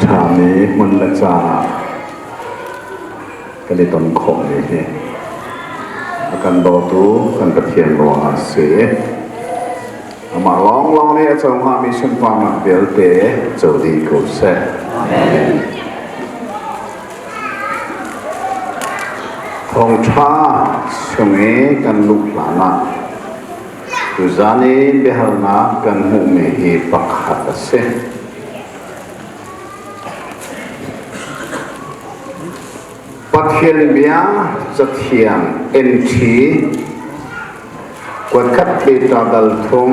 Ṭhami hmun le caan ah kan i ton khawhmi hi a kan dawtu kan Pathian ruangah a si. Amah lawnglawng nih a co hngami sunparnak vialte co dih ko seh. Thawngṭha chung i kan luh hlanah tuzan i biahalnak kan hmuhmi hi pakhat a si. Pathian bia Cathiang NT kuatkhat Peter dal thum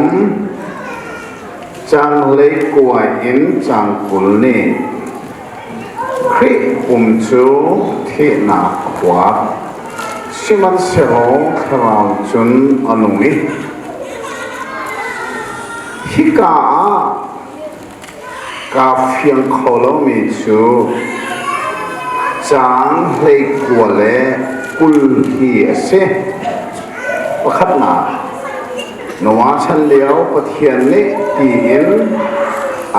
caang 19 in caang 20 nih Khrih pum cu thihnak khua sihmanhsehlaw thlarau cun a nung i hika ah kaa fiang kho lomi cu caang 19 le 20 hi a si. Pakhatnak, Noah chan lio Pathian nih ti in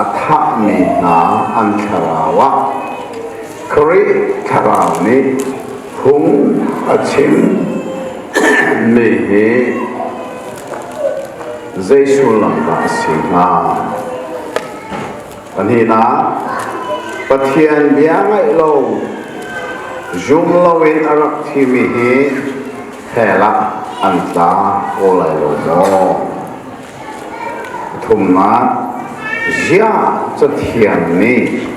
a thahmi hna an thlarau ah Khrih thlarau nih phung a chim mi hi zei sullam dah a si hnga? Pahnihnak, Pathian bia ngaih lo, zum loin a rak thimi hi hell ah an tla ko lai lo maw? Pathumnak, ziah Cathiang nih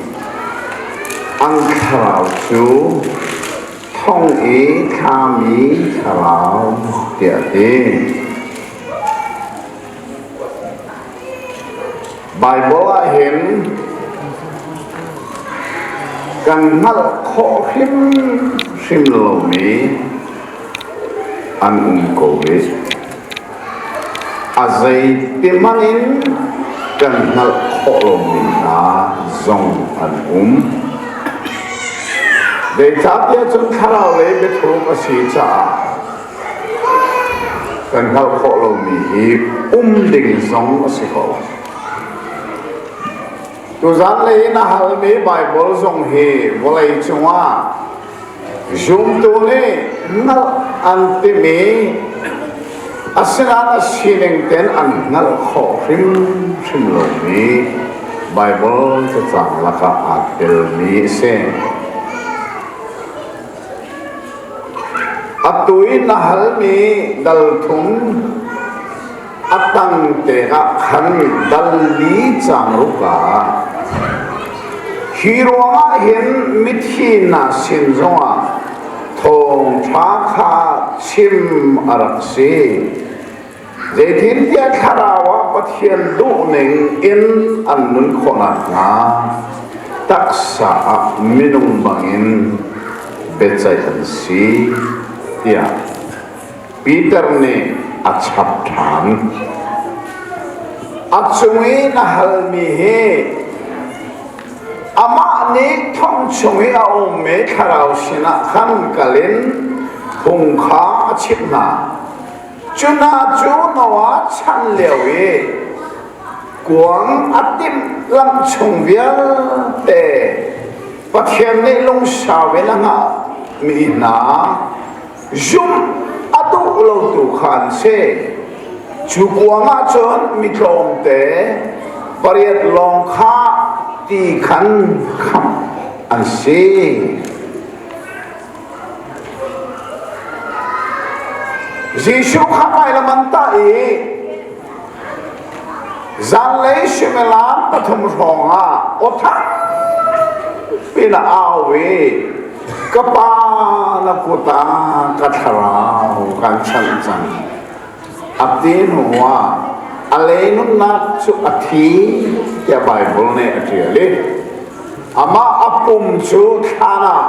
an thlarau cu thong i thlami thlarau tiah a ti. Baibal ah hin kan hngalh khawh hrimhrim lomi an um ko rih. A zeiti hmanh in kan hngalh khawh lomi hna zong an um. Zeicahtiah cun thlarau lei biathuk a si caah kan hngalh khawh lomi hi um ding zong a si ko. Tuzan lei in a halmi Baibal zong hi vawlei cungah zumtu nih hngalh an timi asinain a sining ten an hngalh khawh hrimhrim lomi Baibal cacang lakah aa telmi a si. Atu i na halmi dal thum a tang te ah khan dal li cang ruk ah hi ruangah hin mithi hna sin zongah thawngṭha kha chim a rak si. Zeitintiah thlarau ah Pathian duhning in an nun khawh nakhnga taksa ah minung bangin biaceih an si tiah Peter nih a chap ṭhan. A cung i na halmi hi amah nih thong chung i a ummi thlarau sinah khan kal in phung kha a chimh hna. Cu hna cu Noah chan lio i kuang a timhlamh chung vialte Pathian nih lungsau in a hngahmi hna zumh a duh lotu kha an si. Cu kuang ah cun mi tlawmte pariat lawng kha ti khan khamh an si. Jesuh kha hmailam an tah i zanlei suimilam pathum hrawng ah aw thang piin a au i ka pa na kut ah ka thlarau kan chanh cang a ti hnu ah a lei nunnak cu a thi tiah Baibal nih a ṭial i amah a pum cu thlan ah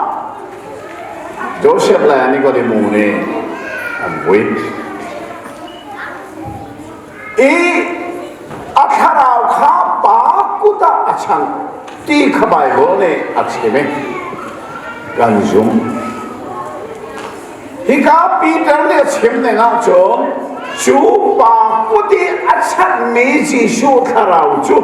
Joseph le Nikodemu nih an vui. I a thlarau kha pa kut ah a chanh ti kha Baibal nih a chim i kan zumh. Hika Peter nih a chim ning ahcun cu pa kut i a chanhmi Jesuh thlarau cu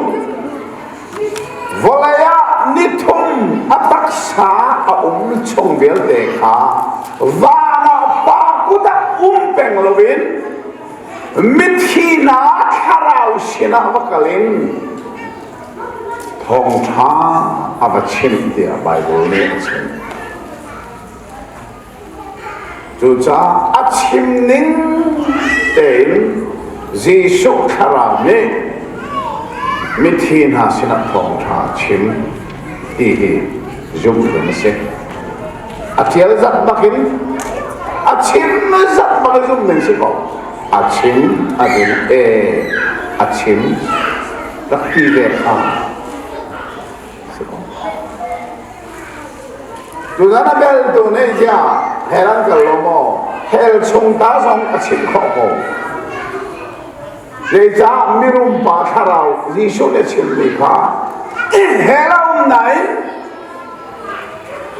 vawlei ah ah nithum a taksa a um chung vialte kha van ah pa kut ah um peng loin mithi hna thlarau sinah va kal in thawngṭha a va chimh tiah Baibal nih a chim. Cucaah a chim ning tein Jesuh thlarau nih mithi hna sinah thawngṭha a chim ti hi zumh ding a si. A ṭial zat bakin a chim zat bak in zumh ding si ko. A chim a ding e a chim rak ti ve kha si ko. Tuzan a beltu nih ziah hell an kal lo maw? Hell chung ta zong a chim khawh ko. Zeicah mirum pa thlarau Jesuh nih a chimmi kha hell a um nain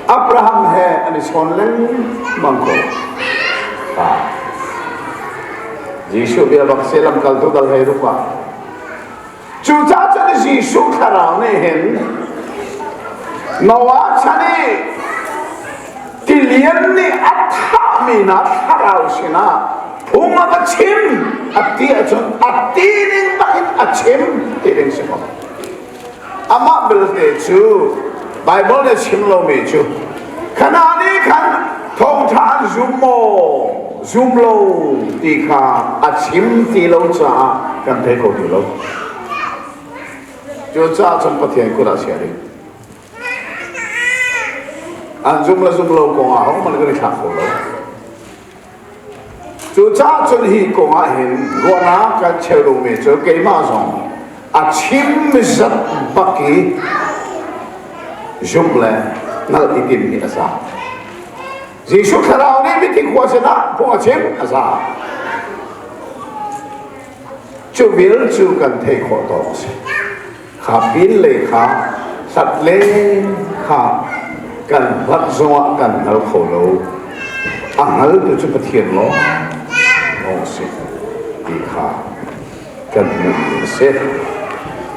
Abraham he an i chawn lengmang ko. Jesuh bia bak si lamkaltu dal hei ruk ah Cucaah cun Jesuh thlarau nih hin Noah chan i tilian nih a thahmi hna thlarau sinah phung a va chim a ti ahcun a ti ning bakin a chim ti ding si ko. Amah belte cu Bible nih chim lomi cu khana nih khan thawngṭha an zum maw zum lo ti kha a chim ti lo caah kan thei kho ti lo. Cucaah cun Pathian kut ah chia ding. An zum le zum lo kong ah hohmanh kan i thlak kho lo. Cucaah cun hi kong ah hin ruahnak kan cheu lomi cu keimah zong a chim zat bak i zumh le hngalh i tim hi a za. Jesuh thlarau nih mithi khua sinah phung a chim a za. Cu vil cu kan theih khawh tawk a si. Kha pin lei kha hlat len kha kan hlat zongah kan hngal kho lo. A hngaltu cu Pathian lawng lawng a si ti kha kan hmuhmi a si.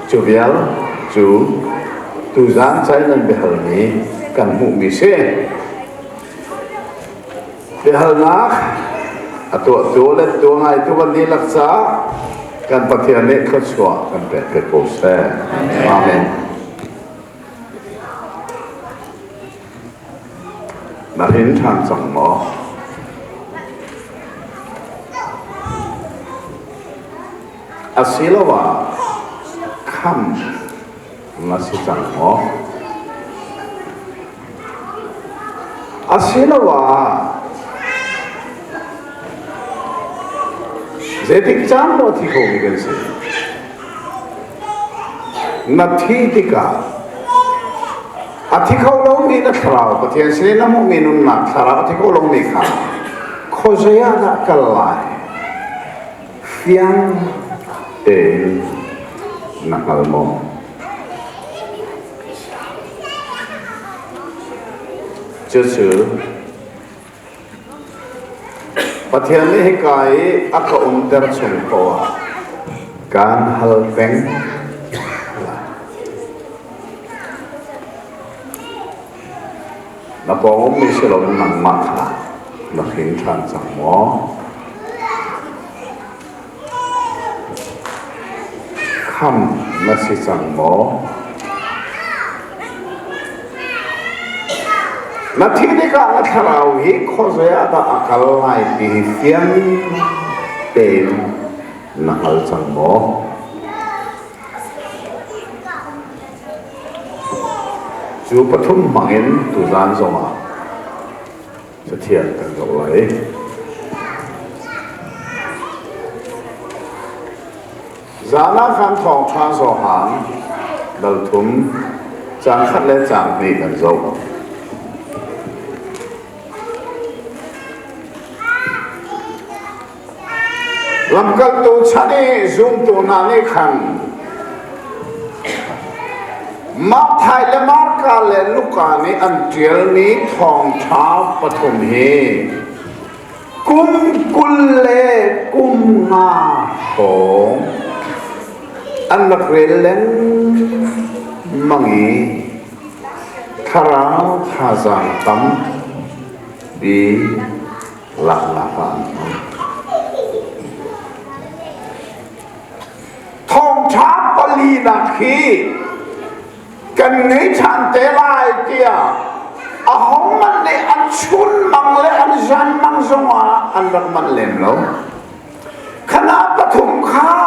Cu vial cu tuzaan cai nan biahalmi kan hmuhmi si. Biahalnak a tuahtu le tuah ngaitu kan dihlak caah kan Pathian nih thluachuah kan pek ve ko seh. Amen. Na rin ṭhan cang maw? Asiloah kham na si cang maw? Asiloah zeitik caan maw thi khomi kan si? Na thi tikah a thi kho lomi na thlarau Pathian sin na hmuhmi nunnak thlarau a thi kho lomi kha khuazei ah dah kal lai? Fiang tein na hngal maw? Cucu Pathian nih hika i a ka umter chung poah kaan hal peng lai. Na pawng ummi si loin nangmah kha na hring ṭhan cang maw? Kham na si cang maw? Na thih tikah na thlarau hi khuazei ah dah a kal lai ti hi fiang tein na hngal cang maw? Cu pathum hmangin tuzaan zongah Cathiang kan zoh lai. Zan ah khan thawngṭha Johan dal thum caang khat le caang hnih kan zoh. Lamkaltu chan i zumtu hna nih khan Matthai le Marka le Luka nih an ṭialmi thawngṭha pathum hi kum 25 hrawng an rak rel lengmang i. Thlarau thazaang tampi laknak ah an hmang. Thawngṭha palinak hi kan ngei ṭhan te lai tiah a hong man nih an chun mang le an zan mang zongah an rak manh lem lo. Khana pathum kha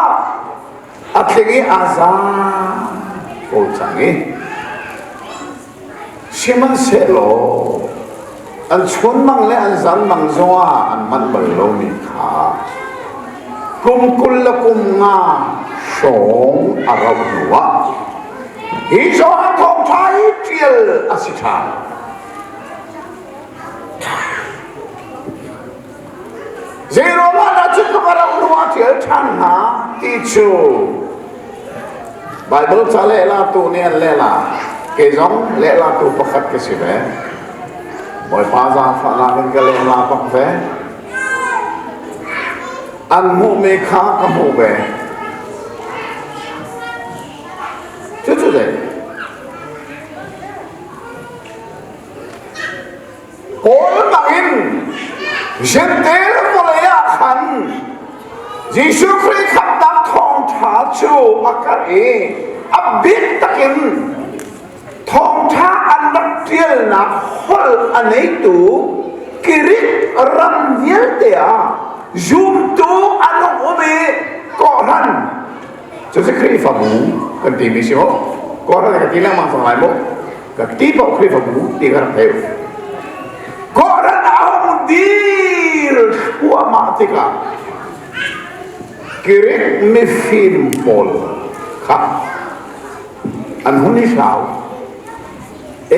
a tling i aa za ko cang i sihmanhsehlaw an chunmang le an zanmang zongah an manh bal lomi kha kum 25 hrawng a rauh hnuah hi Johan thawngṭha hi ṭial a si ṭhan. Zeiruangah dah cu tluk a rauh hnuah ṭial ṭhan hnga ti cu Baibal ca lehlatu nih an lehla. Kei zong lehlatu pakhat ka si ve. Bawipa zaangfahnak in ka lehla bak ve. An hmuhmi kha ka hmuh ve. Cucu zei? Paul bangin Jentail vawlei ah khan Jesuh Khrih khamhnak thawngṭha cu a karh i a bik takin thawngṭha an rak ṭialnak holh a neitu Greek ram vialte ah zumtu an hung um i kawhhran cucu Khrihfabu kan timi si maw? Kawhhran ka ti lengmang cang lai maw? Ka ti paoh Khrihfabu ti ka rak thei. Kawhhran a hung dir thluahmah tikah Greek mifim pawl kha an hun i hlau. E,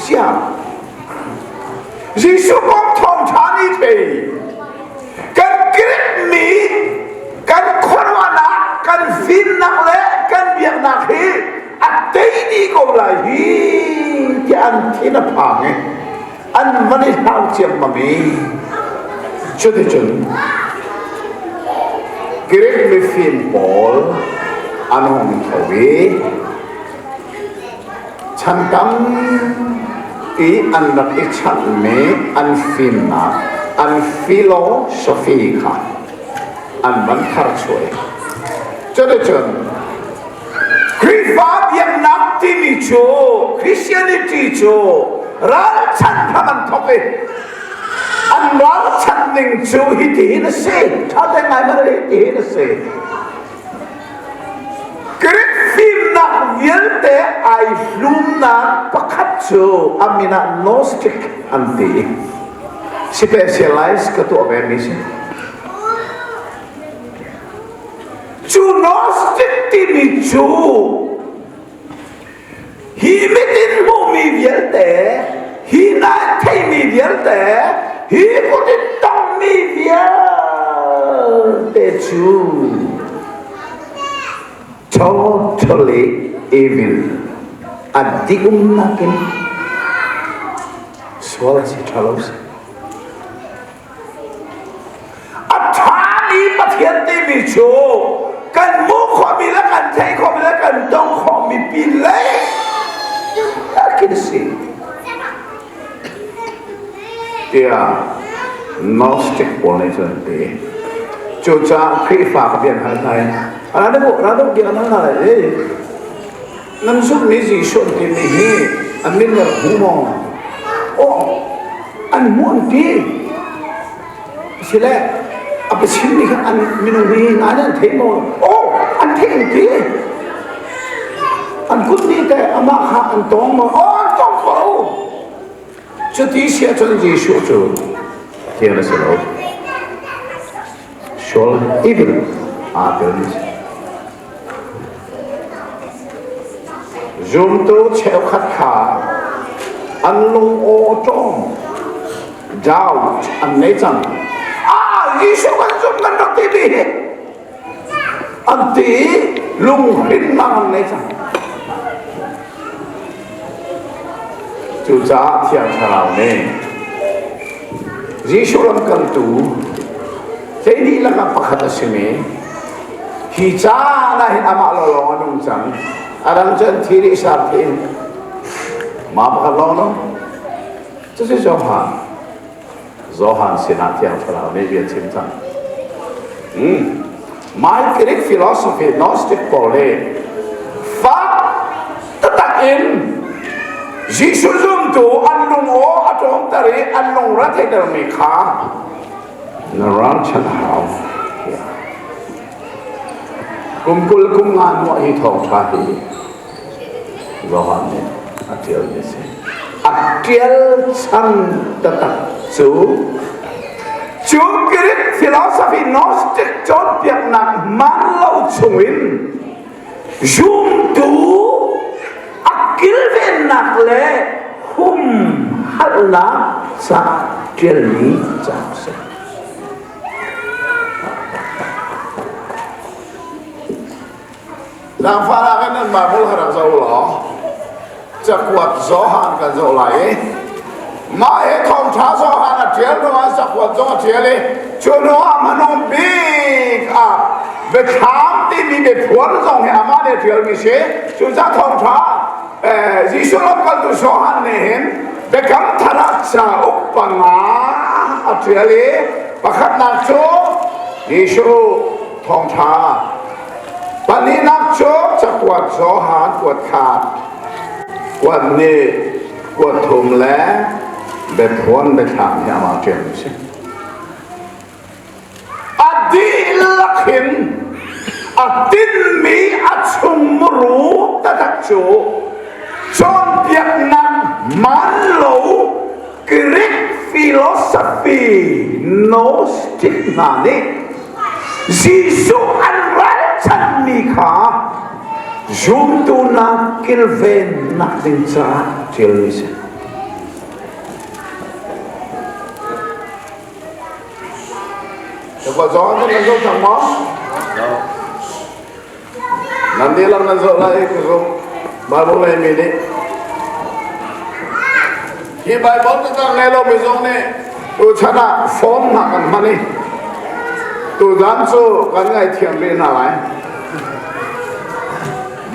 ziah Jesuh kong thawngṭha nih thei kan Greek mi kan khuaruahnak kan fimnak le kan biaknak hi a tei dih ko lai hi tiah an thin a phang i an van i hlau ciammam i cuticun Greek mifim pawl an hung tho i chan tampi an rak i chanhmi an fimnak an philosophy kha an van tharchuah cuticun Khrihfa biaknak timi cu Christianity cu ralchanh hram an thawk i an ralchanh ning cu hitihin a si. Ṭha te ngai hmanh hitihin a si. Greek fimnak vialte ai hlumnak pakhat cu a min ah Gnostic an ti. Specialize ka tuah ve mi si. Cu Gnostic timi cu hi mit in hmuhmi vialte, hi na theihmi vialte, hi kut in tongmi vialte cu totally evil a dihumnak in sual a si ṭhalo si. A ṭhami Pathian timi cu kan hmuh khawhmi le kan theih khawhmi le kan tong khawhmi pin lei khin a si tiah Gnostic pawl nih cun an ti. Cucaah Khrihfa ka bian hal hna i rado bia an hal hna lai nan zumhmi Jesuh an timi hi an min rak hmu maw? Aw, an hmu an ti. Sile a biachimmi kha an minung hi ngai an thei maw? Aw, an thei an ti. An kut nih teh amah kha an tawng maw? Aw, an tawng ko. Cuti si ahcun Jesuh cu thiang a si lo. Sual evil aa telmi si. Zumtu cheukhat kha an lung aw ṭawm doubt an ngei cang. Ah, Jesuh kan zumh kan rak ti mi hi an ti lunghrinnak an ngei cang. Cucaah Thiang Thlarau nih Jesuh lamkaltu 12 lakah pakhat a simi hi caan ah hin amah lawnglawng a nung cang. A dang cu an thi dih sar thi. Mah pakhat lawng lo. Cucu Johan. Johan sinah Thiang Thlarau nih bia chim cang. My Greek philosophy Gnostic pawl hi fak taktak in Jesuh zumtu an lung aw a ṭawmter i an lung ra theitermi kha na ralchanh hau. Kum 20 kum nga hnuah hi thawngṭha hi Johan nih a ṭialmi a si. A ṭial chan taktak cu cu Greek philosophy Gnostic cawnpiaknak man lo chungin zumtu a kilvennak le humhalhnak ca ṭialmi ca a si. Zaangfahnak in nan Bible kha rak zoh law cakuat Johan kan zoh lai i mah he thawngṭha Johan a ṭial hnuah cakuat zong a ṭial i cu hnuah hmanung bik ah biathlam timi biaphuan zong hi amah nih a ṭialmi si. Cucaah thawngṭha Jesuh lamkaltu Johan nih hin Biakam Thar ah cauk panga a ṭial i pakhatnak cu Jesuh thawngṭha pahnihnak cu cakuat Johan kuat khat kuat hnih kuat thum le biaphuan biathlam hi amah ṭialmi a si. A dihlak in a tinhmi a chung muru taktak cu cawnpiaknak hmaan lo Greek philosophy Gnostic hna nih Jesuh an ralchanhmi kha zumtu hna kilvennak ding caah ṭialmi a si. Kwa zawng kan nan zoh cang maw? Nan dihlak nan zoh lai ka zumh. Bible lei mi nih hi Bible taktak ngei lo mi zong nih tuchan ah phone hna kan hman i tuzan cu kan ngaithiam rih hna lai.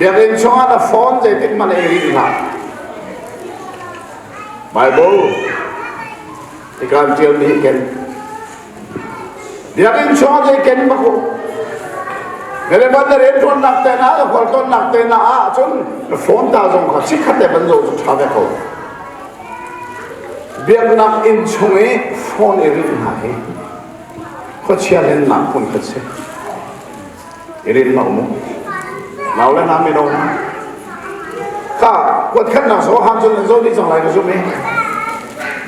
Biakinn chungah na phone zeitik hmanh ei rih hlah. Bible Ikan ṭialmi hi ken. Biakinn chungah zei ken bak u. Mele ban na rian ṭuannak te na na khual tonnak te na ah cun na phone ta zong kha chikkhat te ban zo cu ṭha ve ko. Biaknak inn chung i phone i rin hna hi khuachia lennak hmun khat si. I rin hlah mu. Nau le na mino hna. Ka kuat khatnak zo ham cun nan zo dih cang lai ka zum i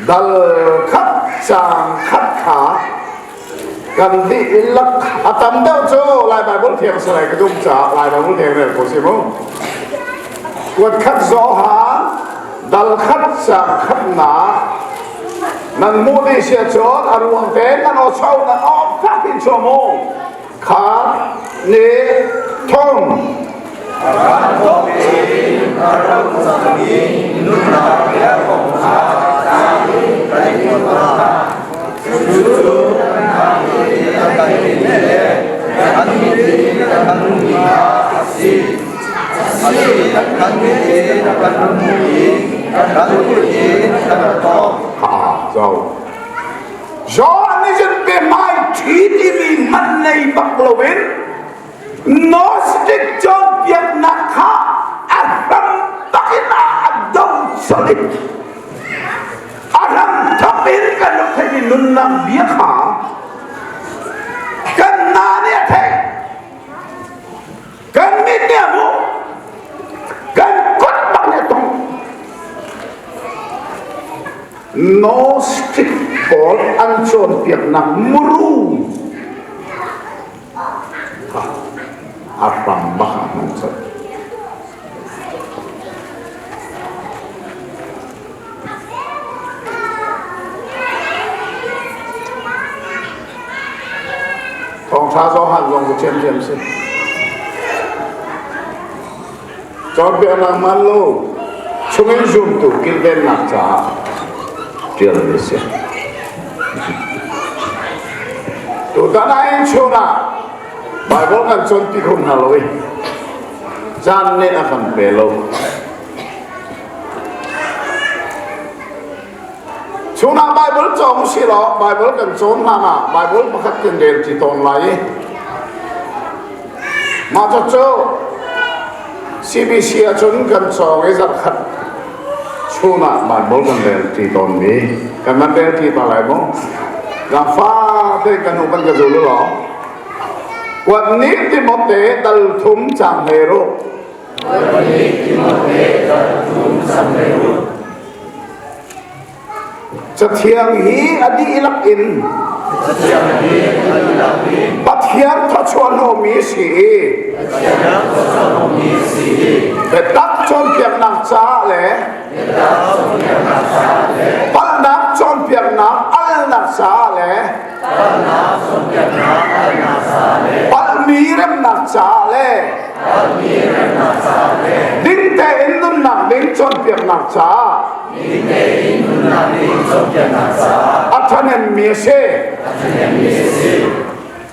dal khat cang khat kha kan dihlak a tam deuh cu Lai Bible thiang si lai ka zum caah Lai Bible thiang rel ko si mu. Kuat khat Johan dal khat cang khat nak nan mu dih sia cun a ruang te nan aw cho nan aw fak in cho mu. Kha ne thong. Ram in a rak cangmi nunnak bia kong kha in kan i hna. Cucu kan in a kan in le kan mit in kan hmuhmi kha a si. Asi kan mit in kan hmuh i kan kut in kan tawng. Ha zo. Johan nih cun biahmai ṭhi timi hmanh nei bak loin Gnostic cawnpiaknak kha a hram takin ah a doh colh i a hram thok in kan rak theihmi nunnak bia kha kan hna nih a theih Kan mit nih a hmuh. Kan kut bak nih a tongh. Gnostic pawl an cawnpiaknak muru a hram bak ah hman colh. Thawngṭha Johan zong cu ṭhiamṭhiam si. Cawnpiaknak man lo chungin zumtu kilvennak caah ṭialmi si. Tutan ah in chun ah Bible kan cawnpi kho hna lo i caan nih a kan pe lo. Chungah Bible cawng si law Bible kan cawn hlan ah Bible pakhat kan rel ti tawn lai i mah cu CBC ahcun kan cawng i zarhkhat chungah Bible kan rel ti tawn mi kan van rel ti ta lai maw? Zaangfa te kan nu kan ka zul law. Kuat ni Timote dal thum cang hlei ru. Kuat ni Timote dal thum cang hlei ru. Cathiang hi a dihlak in Pathian thawchuahhnawhmi si i biatak cawnpiaknak caah le palhnak cawnpiaknak alnak caah le palhmi remnak caah le ding tein nunnak ding cawnpiaknak caah A ṭhahnemmi a si.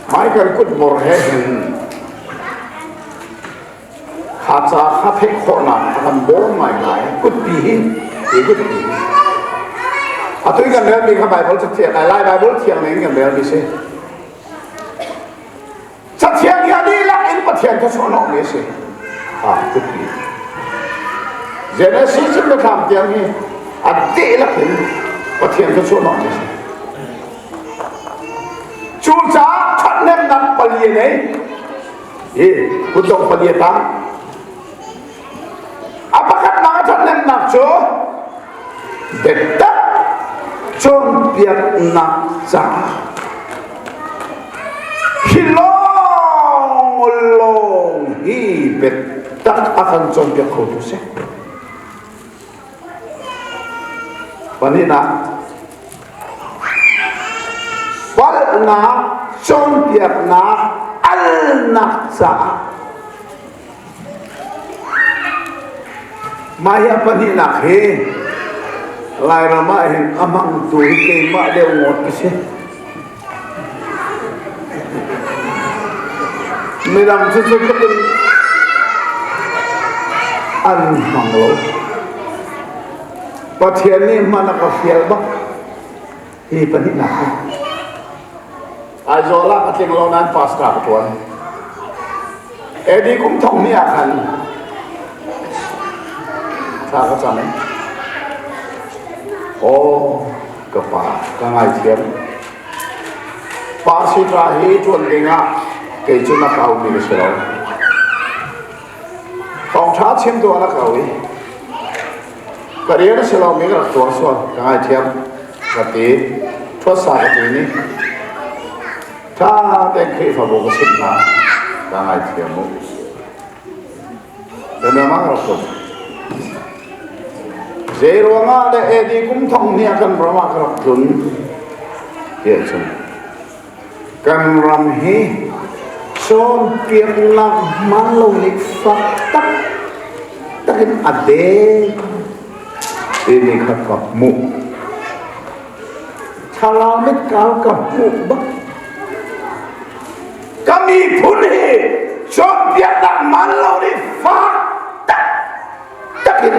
Michael kutbor he hin kha ca kha theih khawhnak a kan bawm ngaingai. Kutpi hi, hi kutpi hi. Atu i kan relmi kha Bible cathiang, Lai Bible thiang ning kan relmi si. Cathiang hi a dihlak in Pathian thawchuahhnawhmi a si. Ah, kutpi. Genesis in biathlam tiang hi a dihlak in Pathian thawchuahhnawhmi a si. Cucaah ṭhathnemnak pali a nei. Hi kutdong pali a tang. A pakhatnak a ṭhathnemnak cu biatak cawnpiaknak caah hi lawnglawng hi biatak a kan cawnpiak khotu si. Pahnihnak, palhnak cawnpiaknak alnak caah Mah hi a pahnihnak hi Lairam ah hin a hmangtu hi keimah deuh ngawt ka si. Midang cu cu tluk in an hmang lo. Pathian nih hman a ka fial bak hi pahnihnak hi. Aizawl ah ka tling lo nain pastor ka ṭuan. AD kum thong hnih ah khan thla ka cam i Aw ka pa ka ngaithiam. Pa sitra hi ṭuan dingah kei cu na kaumi ka si lo. Thawngṭha chimtu ah na kau i ka rian a si lomi ka rak tuar sual ka ngaithiam ka ti ṭhuatsa ka ti ni ṭha tein Khrihfabu ka chimh hna ka ngaithiam mu Rememang rak tuk zei ruangah le AD kum thong hnih ah kan ram ah ka rak tlun tiah cun Kan ram hi cawnpiaknak hman lo nih fak taktak in a deng timi kha ka hmuh. Thlarau mitkau ka hmuh bak. Ka miphun hi cawnpiaknak man lo nih fak taktak in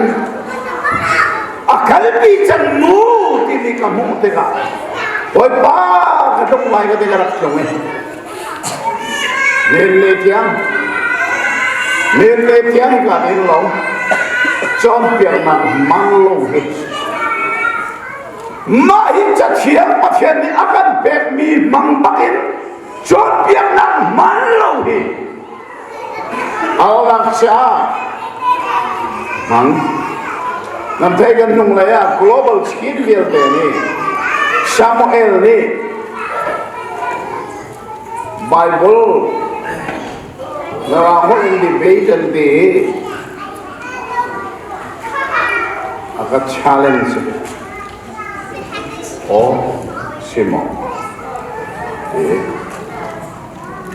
a kalpi cang mu timi ka hmuh tikah Bawipa ka tlung lai ka ti ka rak tlung i nen le tiang nen le tiang ka in lo cawnpiaknak mang lo hi mah hi cathiang Pathian nih a kan pekmi hmang bakin cawnpiaknak man lo hi Ngakchia hmang nan thei kan hnung lei ah global scheme vialte nih Samuel nih Bible Mirang holh in debate an ti a ka challenge oh si maw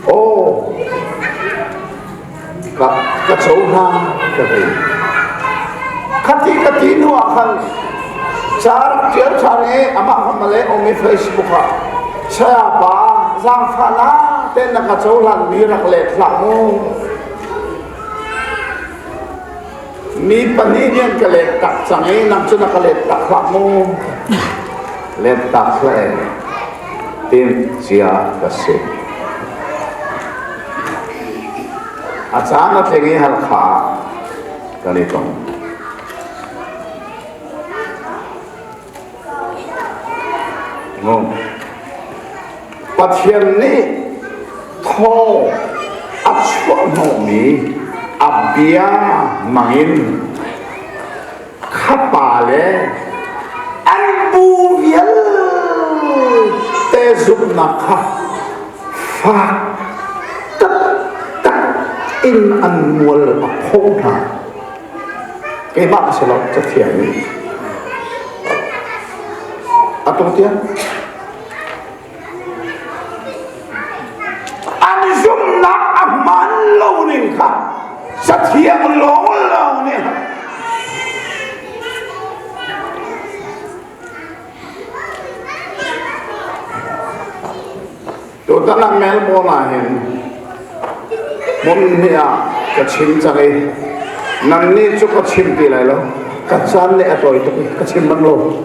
Aw, ka, ka cohlang ka ti. Khati ka ti hnu ah khan ca rak ṭial ṭhan i amah kha male um i Facebook ah saya pa zaangfah na ten na ka cohlan mi rak let hlah mu. Mi pahnih nih an ka let tak cang i nang cu na ka let tak hlah mu. Lentak hlah e timh cia ka si. A caan a tling i Halkha kan i tong. Pathian nih thaw a chuahhnawhmi a bia mangin kha pa le an bu vialte zumhnak kha fak taktak in an mual a pho hna. Keimah ka si lo, Cathiang nih. Atu tiang an zumhnak a hmaan lo ning kha Cathiang lawnglawng nih Tutan ah Melbourne ah hin hmun hnih ah ka chim cang i nannih cu ka chim ti lai lo. Ka caan nih a tawi tuk i ka chim bang lo.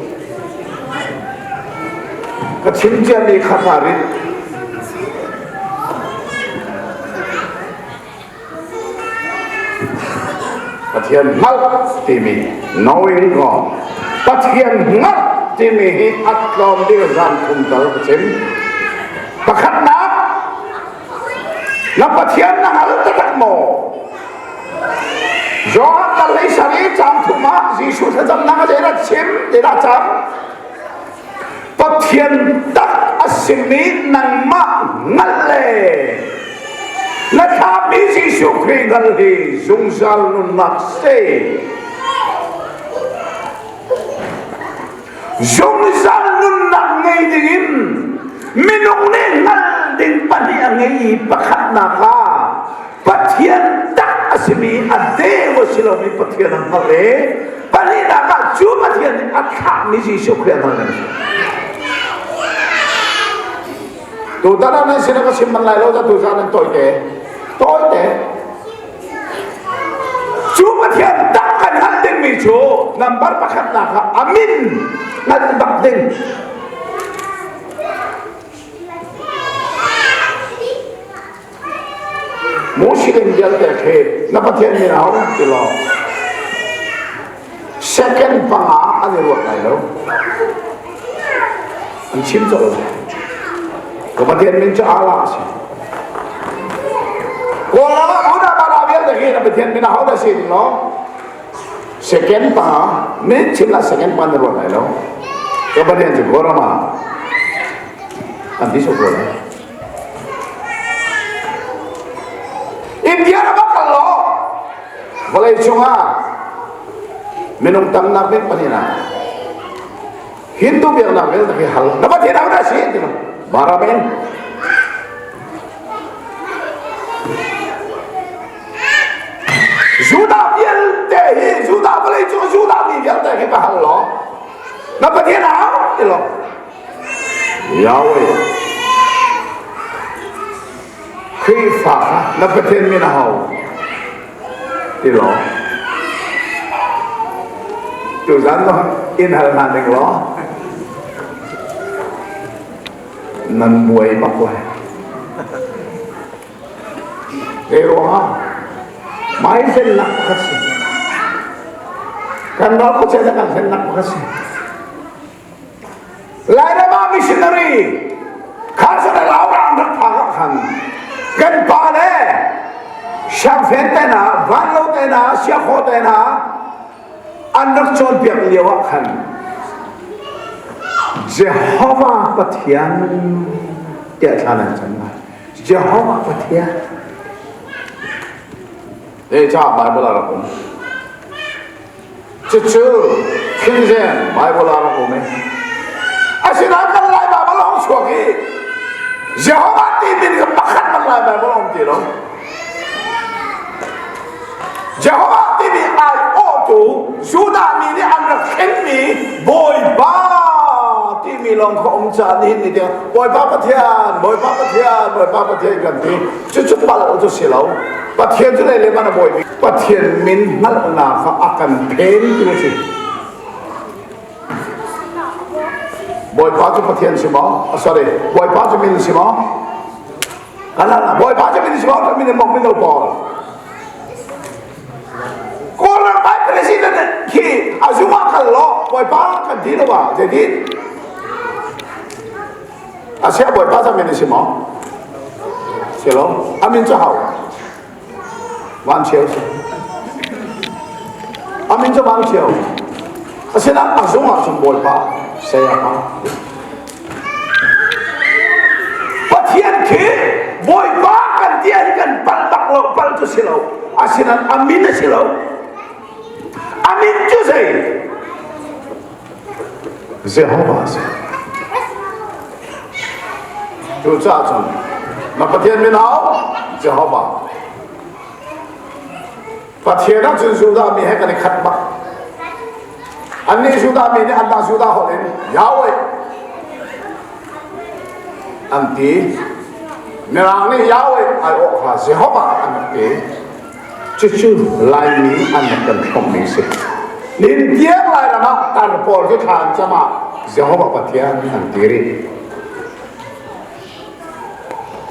Ka chim ciami kha kaa rinh. Pathian hngalh timi knowing God Pathian hngalh timi hi a tlawm bik zan thum tal ka chim. Pakhatnak na Pathian na hngal taktak maw? Johan dal lei sari cang thum ah Jesuh thlacamnak a zeidah chim zeidah cang? Pathian tak a simi nangmah hngalh le na thlahmi Jesuh Khrih hngal hi zungzal nunnak si. Zungzal nunnak ngei dingin minung nih hngalh ding pahnih a ngei i pakhatnak ah Pathian tak a simi a deu a si lomi Pathian a hngalh i pahnihnak ah cu Pathian nih a thlahmi Jesuh Khrih a hngalh nan si. Tutan ah nan sin ah ka chim bal lai lo ta tuzan nan tawite tawite cu Pathian tak kan hngalh dingmi cu number pakhatnak ah a min hngalh bak ding Muslim vialte khi na Pathian min au ti lo second panga an i ruat lai lo an chim colh lai ka Pathian min cu Allah a si Kawlram ah Buddha bara vialte khi na Pathian min aho dah si ti lo second panga min chim lah second pa na ruat lai lo ka Pathian cu Kawlram ah an ti so ko lai India ram ah kal law vawlei cungah minung tamnak bik pahnihnak Hindu biaknak vialte khi hal na Pathian ho dah si ti Baraben Judah vialte hi Judah vawlei cung Judah mi vialte khi ka hal law na Pathian au ti law Yahweh Khrihfa kha na Pathian min a hau ti law tuzan zong in hal hna ning law nan buai bak lai Zei ruangah mai hlennak pakhat si kan ral khuachia kan hlennak pakhat si Lairam ah missionary kha sa lau ra an rak phak ah khan kan pa le Siangfen te hna Vanlo te hna Siakhaw te hna an rak cawnpiak lio ah khan Jehovah Pathian tiah thla nan cam lai Jehovah Pathian Zeicah Bible ah rak um Cucu King James Bible ah rak um i asinain kan Lai Bible a hung chuak i Jehovah ti min kha pakhat man Lai Bible a um ti lo. Jehovah timi aiawhtu Judah mi nih an rak thlenmi Bawipa timi lawng kha um caah nihin ni tiang Bawipa Pathian, Bawipa Pathian, Bawipa Pathian kan ti. Cucu palh cu si lo. Pathian cu lei le man a bawi bik. Pathian min hngalhnak kha a kan phen tu a si. Bawipa cu Pathian si maw? Sorry, Bawipa cu min si maw? Kan Bawipa cu min si maw? Min mok min lo pawl. Kawlram Vice President khi a zung ah kal law Bawipa kan ti lo ah zeitin? A sia Bawipa cu min si maw? Si lo. A min cu hau. Van Cheu si. A min cu Van Cheu. Asinain a zung ah cun Bawipa saya pa. Pathian khi Bawipa kan ti hi kan palh bak lo palh cu si lo. Asinain a min a si lo. A min cu zei? Jehovah a si. Cucaah cun na Pathian min au Jehovah. Pathian ah cun Judah mi he kan i khat bak. Annih Judah mi nih anmah Judah holh in Yahweh an ti. Mirang nih Yahweh ai awh kha Jehovah an rak ti. Cucu Laimi an rak kan hrawmmi si. Nihin tiang Lairam ah tar pawl khi thla an cam ah Jehovah Pathian an ti rih.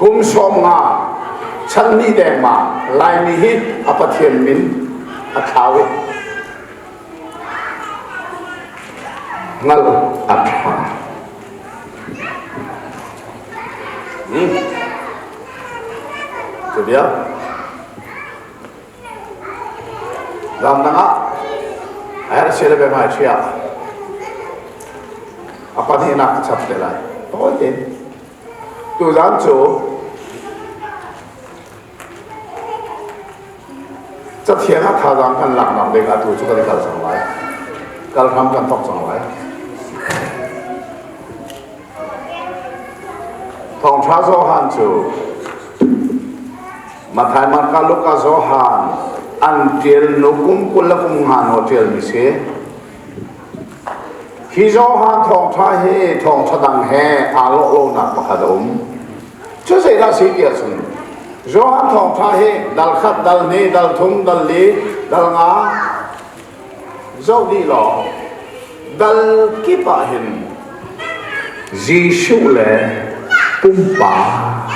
Kum 50 chan hnih dengmang Laimi hi a Pathian min a thlau i hngal a ṭha. Cu bia Ramdang ah a herh si le be mai chia a pahnihnak ka chap te lai. Tawi tein. Tuzaan cu Cathiang ah thazaang kan laknak ding ah tu cu kan i kal cang lai. Kal hram kan thawk cang lai. Thawngṭha Johan cu Matthai, Marka, Luka, Johan an ṭial nu kum 20 le kum nga hnu ṭialmi si. Hi Johan thawngṭha hi thawngṭha dang he aa lawh lonak pakhat a um. Cu zeidah si ti ahcun Johan thawngṭha hi dal khat, dal hnih, dal thum, dal li, dal nga zoh dih law dal kip ah hin Jesuh le pumpak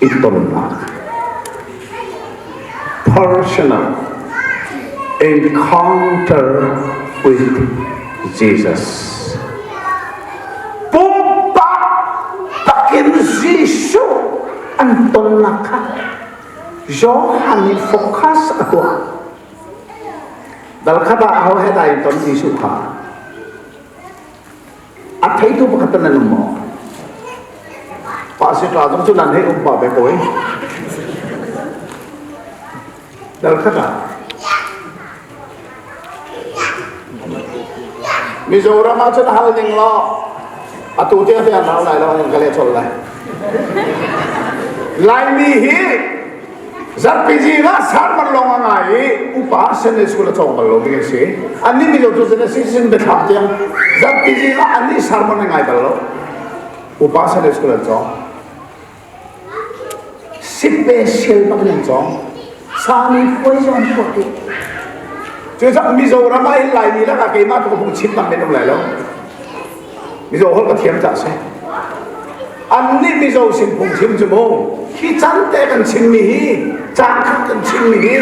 i tonnak personal encounter with Jesus pumpak takin Jesuh an tonnak kha Johan nih focus a tuah dal khat ah aho he dah in ton Jesuh kha a theitu pakhat nan um maw pa si tla zong cu nan hei um pa ve ko eh dal khat ah Mizoram ah cun hal ning law atu te te an rau lai lo an ka le chol lai Laimi hi Zarhpi zing ah sermon lawng a ngai i upa Sunday school a cawng bal lo mi si. Annih Mizo cu Genesis in biathlam tiang zarhpi zing ah annih sermon a ngai bal lo. Upa Sunday school an cawng. Special bak in an cawng. Sami khuai zong an tuah dih. Cucaah Mizoram ah hin Laimi lakah keimah tu ka phung chim tam men um lai lo. Mizo holh ka thiam cah si. Annih Mizo sin phungchim cu mu hi can te kan chimmi hi caan khat kan chimmi hi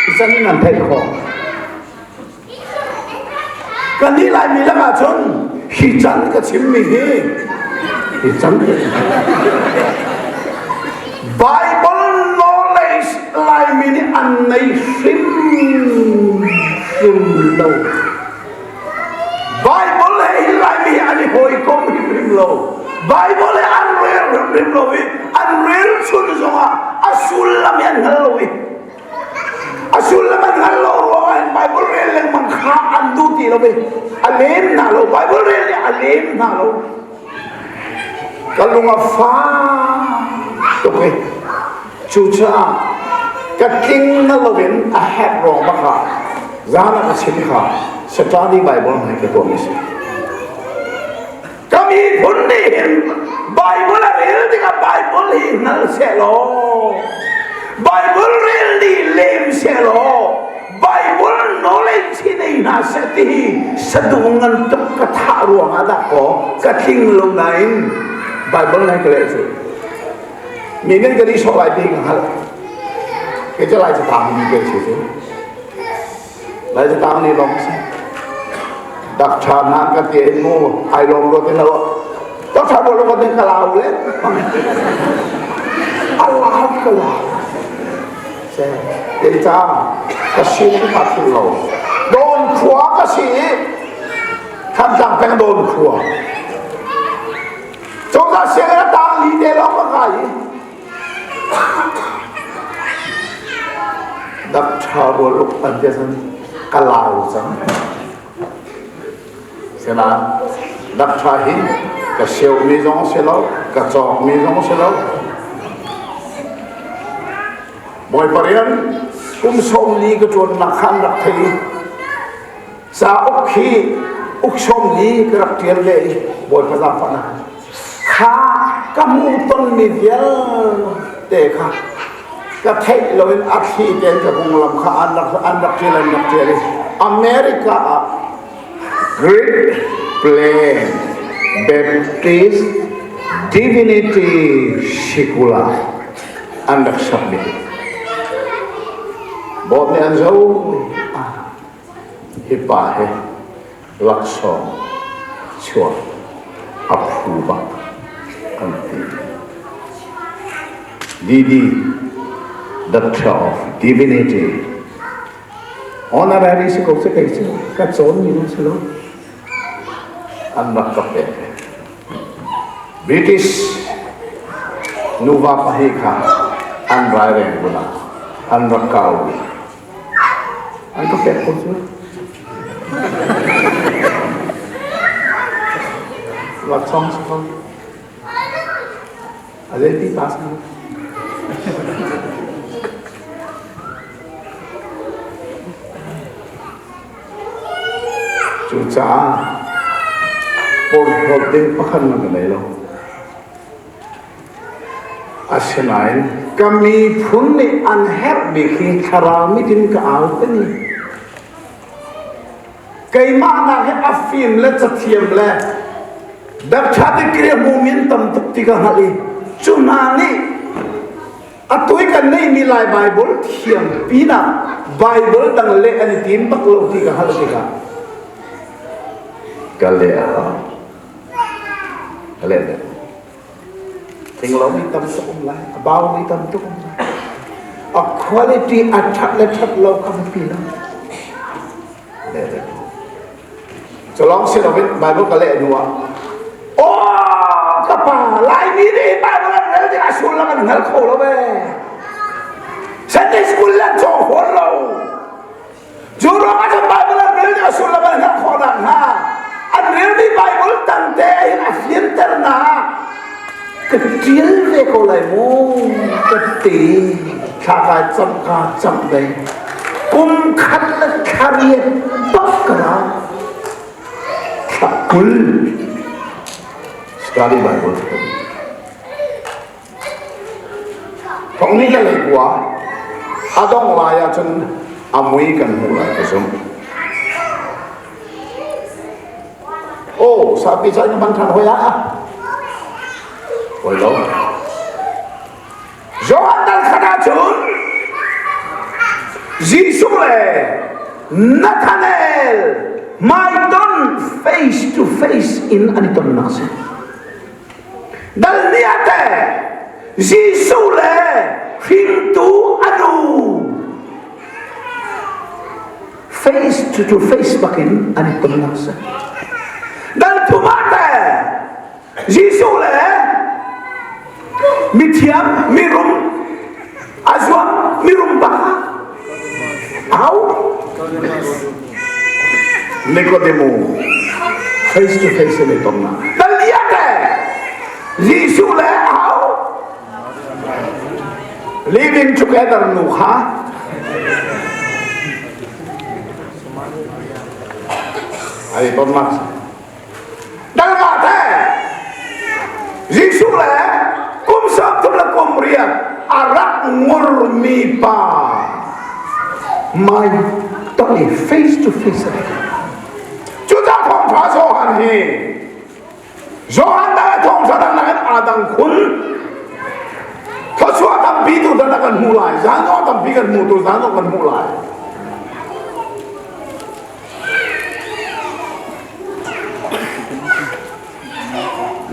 hi can in an theih khawh. Kannih Laimi lakah cun hi can ka chimmi hi hi can ka chim. Bible knowledge Laimi nih an nei hrim hrim lo. Bible he hi Laimi hi an i hawikom hrimhrim lo. Bible he an rel hrimhrim lo i an rel chun zongah a sullam hi an hngal lo i a sullam an hngal lo ruangah hin Bible rel lengmang kha an duh ti lo i a lem hna lo. Bible rel nih a lem hna lo. Ka lung a fak tuk i cucaah ka tling na loin a herh ruang bak ah zan ah ka chim kha Saturday Bible hmai ka tuahmi si. Ka miphun nih hin Bible a rel tikah Bible hi hngal seh law Bible rel nih lem seh law Bible knowledge hi nei. nei hna seh ti hi saduh ngan tuk ka thah ruangah dah kaw ka tling lo nain Bible nai ka leh cu mi nih ka nih sawh lai ti ka hngalh. Kei cu lai catang mi ke si cu. Lai catang nih lawng si. Dak ṭha hna ka ti in mu ai lawm lo ti lo. Dak ṭha lo ka ti ka lau le. A lau ka lau. Kei ca ka sin ka thil lo. Dawn khua ka si i Thantlang peng dawn khua. Cozah sianginn a tang li te lawng ka kai i Dap ṭha rual uk an ti cun ka lau cang. Sinain dap ṭha hi ka seumi zong a si lo, ka cawkmi zong a si lo. Bawipa rian kum 40 ka ṭuannak kha an rak thei i cauk hi uk 40 ka rak ṭial ve i Bawipa zaangfahnak Kha ka hmuhtonmi vialte kha ka theih loin a thli tein ka konglam kha an rak an rak ṭial an rak ṭial i America ah Great Plain Baptist Divinity Sikul ah an rak sakmi Bawm nih an zo hi pa hi laksawng chuah a phu bak an ti. DD, Doctor of Divinity, honorary si ko si kei cu ka cawn mi si lo an rak ka pek. British nuva pahnih kha an raireng bulah an rak kau An ka pek ko cu. Laksawng si ko. A zeiti pa si. Cucaah porhlawt ding pakhat na ka nei lo. Asinain ka miphun nih an herh bik hi thlarau mit in ka au ka ni. Keimah nak hi a fim le cathiam le doctor degree a hmumi an tam tuk ti ka hngalh i cu hna nih atu i kan neihmi Lai Bible thiam pinah Bible dang leh an i tim bak lo ti ka hngalh tikah ka leh a hau. Ka leh deuh. Tinglo mi tam tuk um lai, a bau mi tam tuk um lai. A quality a ṭhat le ṭhat lo kha biapi lo. Leh deuh. Cu lawng si loin Bible ka leh hnu ah Oh, ka pa, Laimi nih Bible an rel tikah sullam an hngal kho lo ee. Sunday school le an cawng fawn lo. Cu ruangah cun Bible an rel a sullam an hngalh khawh nakhnga an relmi Bible tangte hin a fianter hna. Ka ṭial ve ko lai mu ka ti. Thla kai camh ka camh ve. Kum khat le thla riat bak ka ra. Thla 20 study Bible. Thong ni le leikua a dongh lai ahcun a mui kan hmuh lai ka zumh. Oh, sapi cai na hman ṭhan hoi ah. Hoi lo. Johan dal khat ahcun Jesuh le Nathanael hmaiton face to face in an i tonnak si. Dal ni ah teh Jesuh le hringtu a nu face to, to face bakin an i tonnak si. Dal thum ah teh Jesuh le mithiam mirum a zuam mirum bak au Nikodemo face to face in i tonnak dal ni ah teh Jesuh le au living together nu kha ai tonnak dal te Jesuh le kum 30 le kum riat a rak ngurmi pa mai. ton i face to face a Cucaah thawngṭha Johan hi Johan dang thawngṭha dang nakin aa dang khun. Thluachuah tampi tu dan kan hmuh lai. Zan zong tampi kan hmuh tu zan zong kan hmuh lai.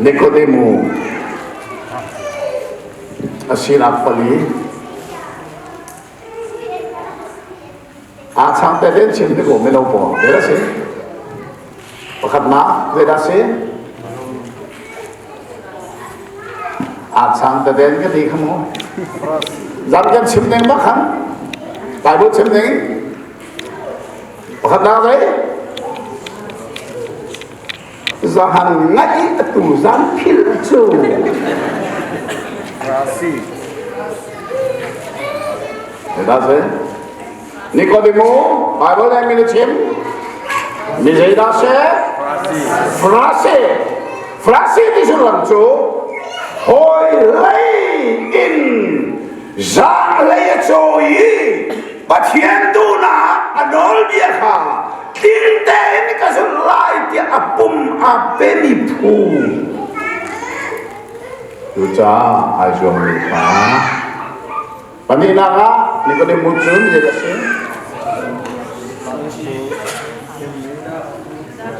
Nikodemu a sinak pali Aa chang te len chim ti ko mino pawl zei dah si? Pakhatnak zei dah si? Aa chang te den ka ti kha mu. Zan kan chim ding bak khan. Bible chim ding. Pakhatnak zei? Zahan ngaih atu zan phil cu. Rasi. Dah si? Nikodemo, Bible nih min a chim. Mi zeidah si? Farasi. Farasi ti sullam cu hawi lei in zang lei a cawi i Pathian duhnak a nawlbia kha tling tein ka zulh lai tiah a pum aa pemi phu. Cucaah ai zuammi kha Pahnihnak ah Nikodemu cu zei a si?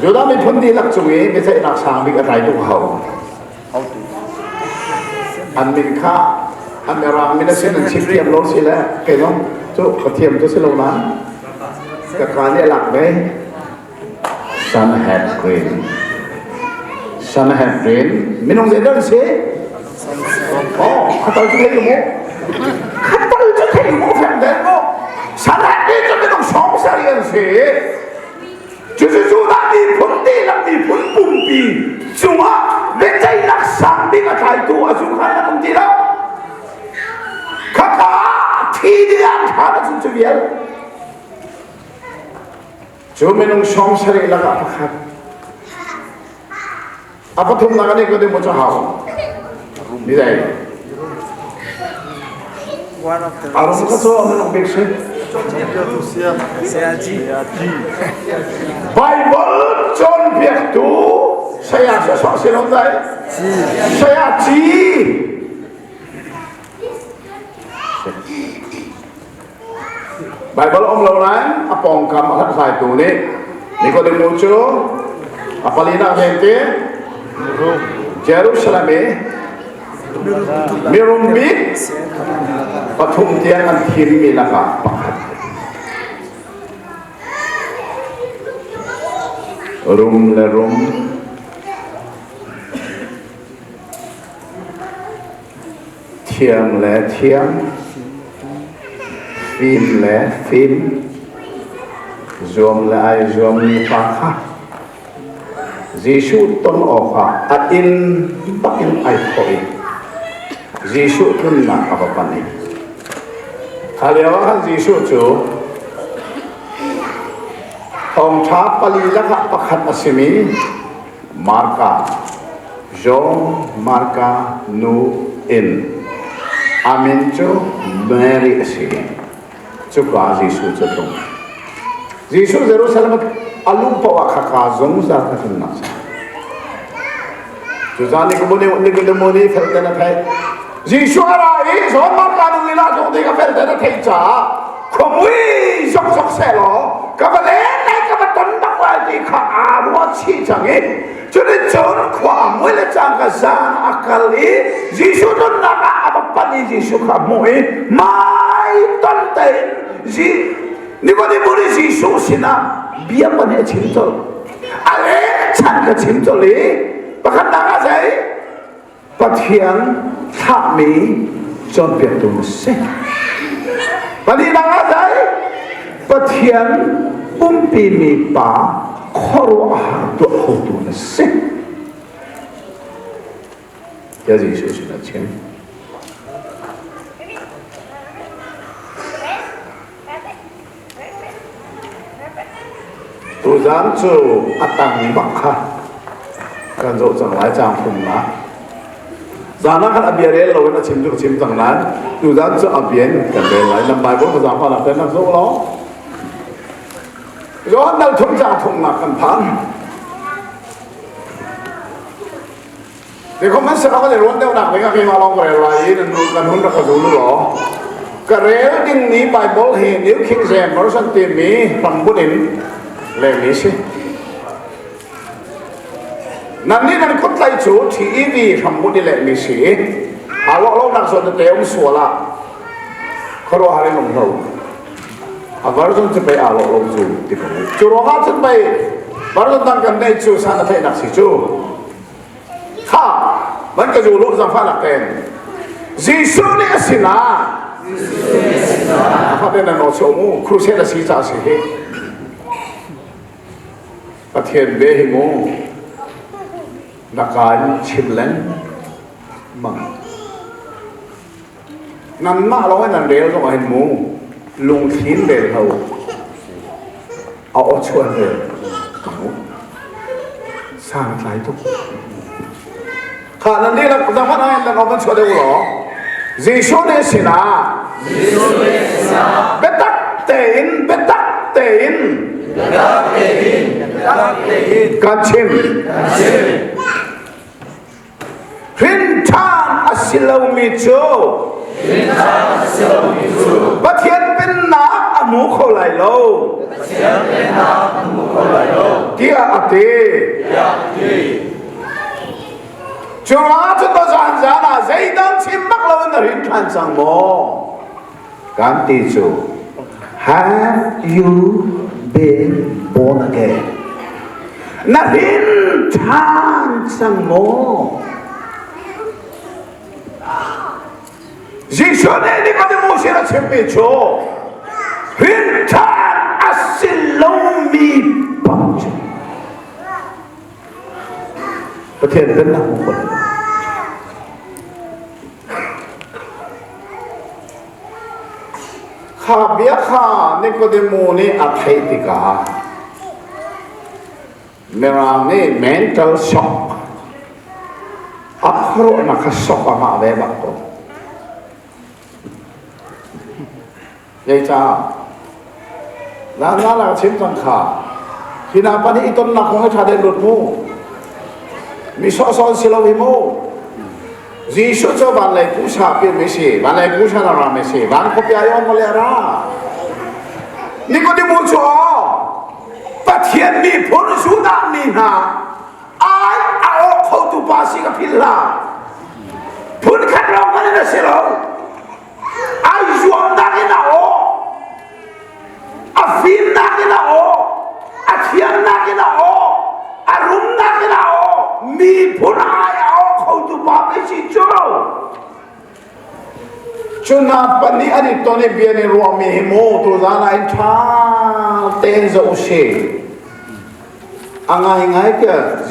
Judah miphun dihlak cung i biaceihnak sang bik a tlaitu ho? An min kha an mirang min a sin an chim thiam lo si le kei zong cu ka thiam cu si lo nain ka ka nih a lak ve. Sanhedrin. Sanhedrin minung zeidah an si? Oh, khatal cu thei mu. Khatal cu thei mu fem den mu. Sanhedrin cu minung 70 an si. Cucu Judah miphun dihlak miphun pumpi cungah biaceihnak sang bik a tlaitu a zu khan an um ti lo. Khaka thi ding an thla na cun cu vial. Cu minung 70 lakah pakhat. A pathumnak nih kan mu cu hau. Ni dai. Arum ka cu minung bik si. Bible cawnpiaktu saya sosok silong dai. Saya ci. Baibal um lo nain a pawngkam a hlathlaitu nih Nikodemu cu a palinak vente Jerusalem i mirum bik pathum tiang an thimmi lakah pakhat. Rum le rum Thiam le thiam, fim le fim, zuam le ai zuammi pa kha Jesuh ton awkah a inn bakin ai thawh i Jesuh tlunnak a va panh i kha lio ah khan Jesuh cu thawngṭha pali lakah pakhat a simi Marka, John Marka nu in a min cu Mary a si. Cuka Jesuh cu tlung. Jesuh Jerusalem a luh paoh ah khaka zungzal kha tlunnak si. Cucaah Nikodemo nih felten a theih. Jesuh a ra i John Marka nu i la tlung ding a felten a theih caah khuamui zokzok sehlaw ka va len lai ka va ton bak lai ti kha aa ruah chih cang i cuticun khua a mui le cangka zan a kal i Jesuh tonnak ah a va panh i Jesuh kha a hmuh i mai ton tein Nikodemu nih Jesuh sinah bia pahnih a chim colh a leng chan ka chim colh i pakhatnak ah zei Pathian thlahmi cawnpiaktu na si. Pahnihnak ah dai Pathian umpimi pa khuaruahhar tuah khotu na si. Tiah Jesuh sin a chim. Tuzaan cu a tang bak kha kan zoh cang lai caang thumnak. Zaan ah khan a bia rel loin a chim cu ka chim cang nain tuzaan cu a bia in kan rel lai. Nan Bible ka zaangfahnak tein rak zoh law. Johan dal thum cang thumnak kan phan. Nikum an sakak le ruan deuh nak ding ah keimah lawng ka rel lai i nan nan hun rak ka zul law. Ka rel ding ni Bible hi New King James Version timi hrambunh in lehmi si. Nan nih nan kut tlai cu TEV hrambunh i lehmi si. Aa lawh lo nak zawn tete um sual ah khuaruahhar in um hlo. A version cu pei aa lawh lo cu ti ko. Cu ruangah cun pei version dang kan neih cu san a theihnak si cu. Kha van ka zul u zangfahnak tein. Jesuh nih a sinah a faten nan aw mu crusade a si ca si hi. Pathian be hi mu na kaan chim lengmang. Nanmah lawng in nan rel zong ah hin mu lungthli rel hlo a aw chuan rel mu sang tlai tuk. Kha nan dihlak zahman ah hin nan aw van chuah deuh law Jesuh nih sinah Jesuh nih sinah biatak tein biatak tein biatak tein biatak tein kan chim kan chim Hrinṭhan a si lomi cu Hrinṭhan a si lomi cu Pathian pennak a hmu kho lai lo. Pathian pennak a hmu kho lai lo. Tiah a ti. Tiah a ti. Cu ruangah cun zan zan ah zeidang chim bak lo in na hrin ṭhan cang maw? Kan ti cu Have you been born again? Na hrin ṭhan cang maw? Jesuh nih Nicodemus sin a chimmi cu hrin ṭhan a si lomi bang cu Pathian pennak hmu kho lai lo. Kha bia kha Nikodemu nih a theih tikah Mirang nih mental shock a khuaruahnak kha shock a ngah ve bak ko. Zeicah? Zan zan ah chim cang kha. Hi hna pa nih i tonnak kong hi ṭha tein lut mu. Mi sawhsawh si lo hi mu. Jesuh cu van lei pusa pian mi si, van lei pusa na ra mi si, van khuapia yon mole ra. Nikodemu cu Pathian miphun Judah mi hna ai a awk khotu pa si ka philh hlah. Phun khat lawng hmanh in a si lo. Ai zuamnak in a aw. A fimnak in a aw. A thiamnak in a aw. A rumnak in a aw. Miphun ai a aw khotu pa pei si cu. Cu hna pahnih an i ton i bia nih ruahmi hi mu tuzaan ah in ṭha tein zoh usih. A ngaingai tiah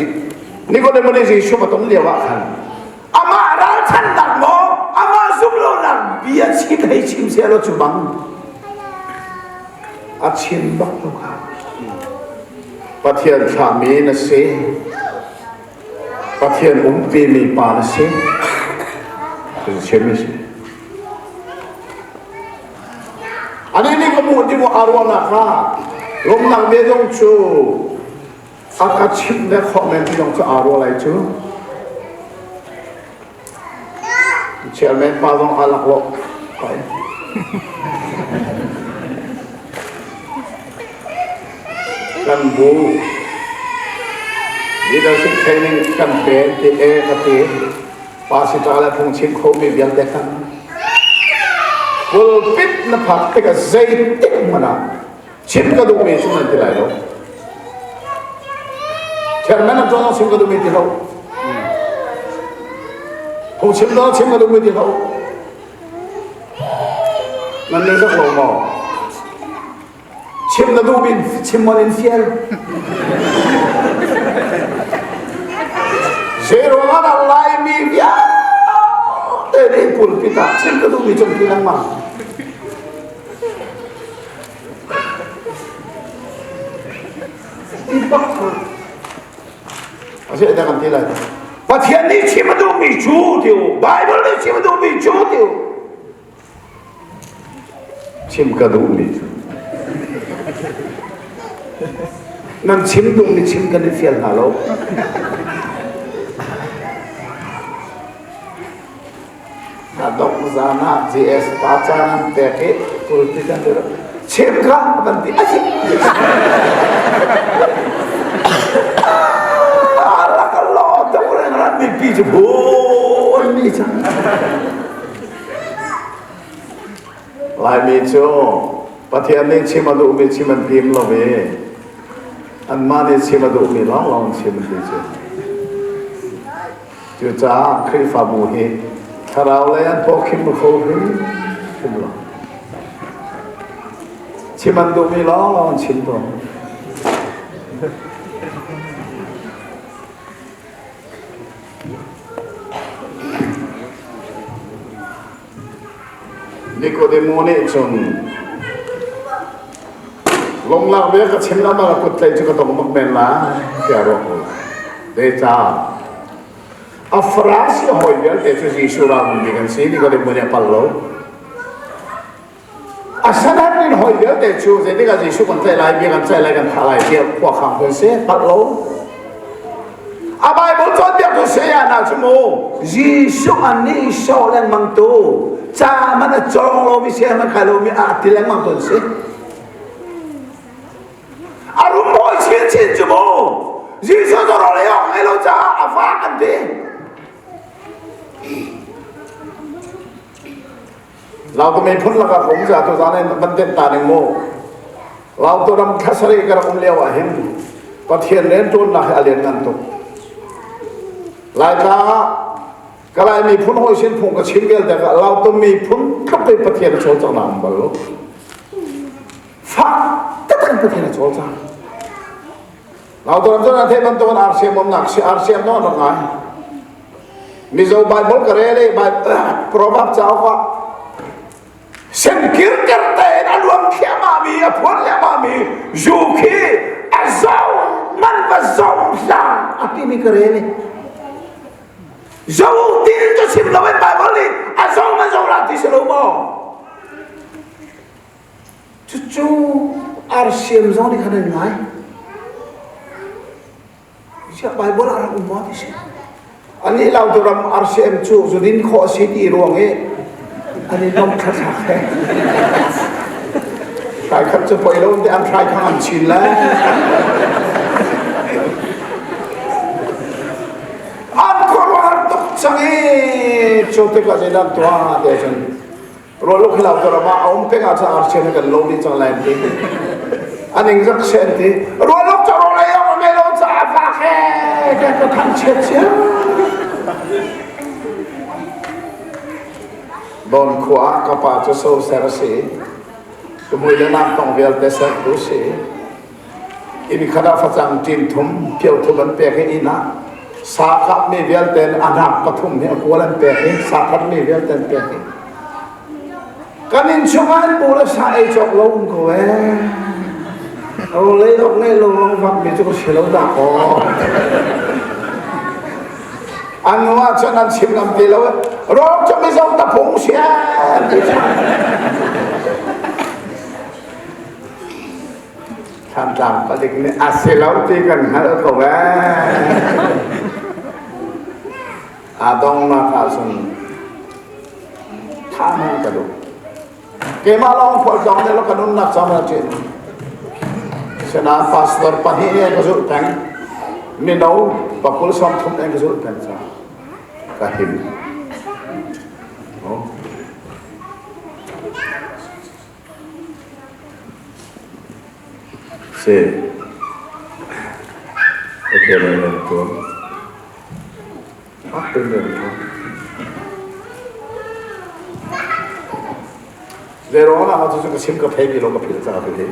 Nikodemo nih Jesuh a ton lio ah khan amah ralchanhnak maw amah zumhlonak bia chim hei chim sehlaw cu bang a chim bak lo kha. Pathian thlahmi na si. Pathian umpi mi pa na si. Chim si. Ani nih ka hmuh ti mu aa ruahnak kha lawmnak bia zong cu a ka chimh le khawh men ti zong cu aa ruah lai cu. Chairman pa zong aa laklawh. Kan bu leadership training kan pen ti e ka ti pastor le phungchim khomi vialte kan pulpit na phak tikah zeitik hmanh ah chim ka duhmi cu nan ti lai lo. Chairman an tuan chim ka duhmi ti lo. Phungchim dong chim ka duhmi ti lo. Nan nei zak lo maw? Chim na duhmi chim mon in fial. Zeiruangah dah Laimi vialte nih pulpit ah chim ka duhmi cung ti lengmang. Pathian nih chim a duhmi cu ti u Bible nih chim a duhmi cu ti u chim ka duhmi cu. Nan chim duhmi chim kan i fial hna lo. A dongh zan ah GS pa caan an pek i pulpit an dir. Chim kha van ti a si. Alak lo tuk ran mipi cu bu ni cang. Laimi cu Pathian nih chim a duhmi chim an tim lo i anmah nih chim a duhmi lawnglawng chim an ti cu. Cucaah Khrihfabu hi thlarau lei an pawkhim kho hrim hrim lo. Chim an duhmi lawnglawng an chim tawn. Nikodemo nih cun lunglak bia ka chim la ma kut tlai cu ka tong bak men la tiah ruah ko lai. Zeicah? A Farasi hawi vialte cu Jesuh ral mi kan si Nikodemo nih a pal lo. A Sanhedrin hawi vialte cu zeitik ah Jesuh kan tlaih lai, bia kan tlaih lai, kan thah lai tiah khua khang kan si, palh lo. A Bible cawnpiaktu saya hna cu mu Jesuh an nih sawh lengmang tu ca man a cawng lomi sia man kai lomi a ti lengmang tu an si. A rum hawi chinchin cu mu Jesuh cu rawl ei awk ngei lo caah a fak an ti. Lautu miphun lakah ka um za tu zan in van tenh ta ning mu. Lautu ram thlasarih ka rak um lio ah hin Pathian rianṭuannak hi a lianngan tuk. Laitlang ah Kalay miphun hawi sin phung ka chim vialte ka Lautu miphun tluk in Pathian a cawlcanghnak um bal lo. Fak taktak in Pathian a cawlcang. Lautu ram cun an theih bantukin RCM umnak si RCM zong an rak ngai. Mizo Bible ka rel i Proverb cauk ah senkir ter tein a luang thliahmah mi a phuan thliahmah mi zu khi a zo man va zo hlah a timi ka rel i zo tin cu chim lo in Bible nih a zo man zo hlah ti si lo maw Cucu RCM zong nih khan an ngai. Siah Bible ah rak um maw ti si. Anih Lautu ram RCM cu zudin khawh a si ti ruang i an i lawmh thlathak he. Hrai khat cu poi lo te an hrai khang an chin le. An khuaruahhar tuk cang i cu tikah zeidah tuah ti ahcun Ruah khi lau ram ah a um peng ah cun arsian kan lo dih cang lai ti. An ing zak sen ti. Ruah luk cu rawl ei awk ngei lo caah fak he ka ka thang chiat sia. Don khua ah ka pa cu so ser a si. Tumui le nak tong vialte ser tu si. Inn khat ah facang ṭin thum, phio thum an pek i inn ah sa kapmi vialte a hnak pathum hi a kual an pek i sa khatmi vialte an pek i kan inn chungah an bu le sa ei cawk lo um ko ee. Rawlei awk ngei lo rong vakmi cu ka si lo dah kaw. An nu ah cun an chim ngam ti lo. Rawk cu mizo tapung si an ti. Thantlang palik nih a si lo ti kan hngalh ko ee. A donghnak ahcun tha hmang ka duh. Keimah lawng khualtlawng nih lo ka nunnak cam a ṭin. Sinain pastor pahnih nih ka zulh peng. Mino pakul 30 nih ka zulh peng caah ka him. Oh. Si. Okay, rian tuan. Fak tein rian tuan. Zeiruang ah cu ka chim ka thei mi lo ka philh caah ka ti.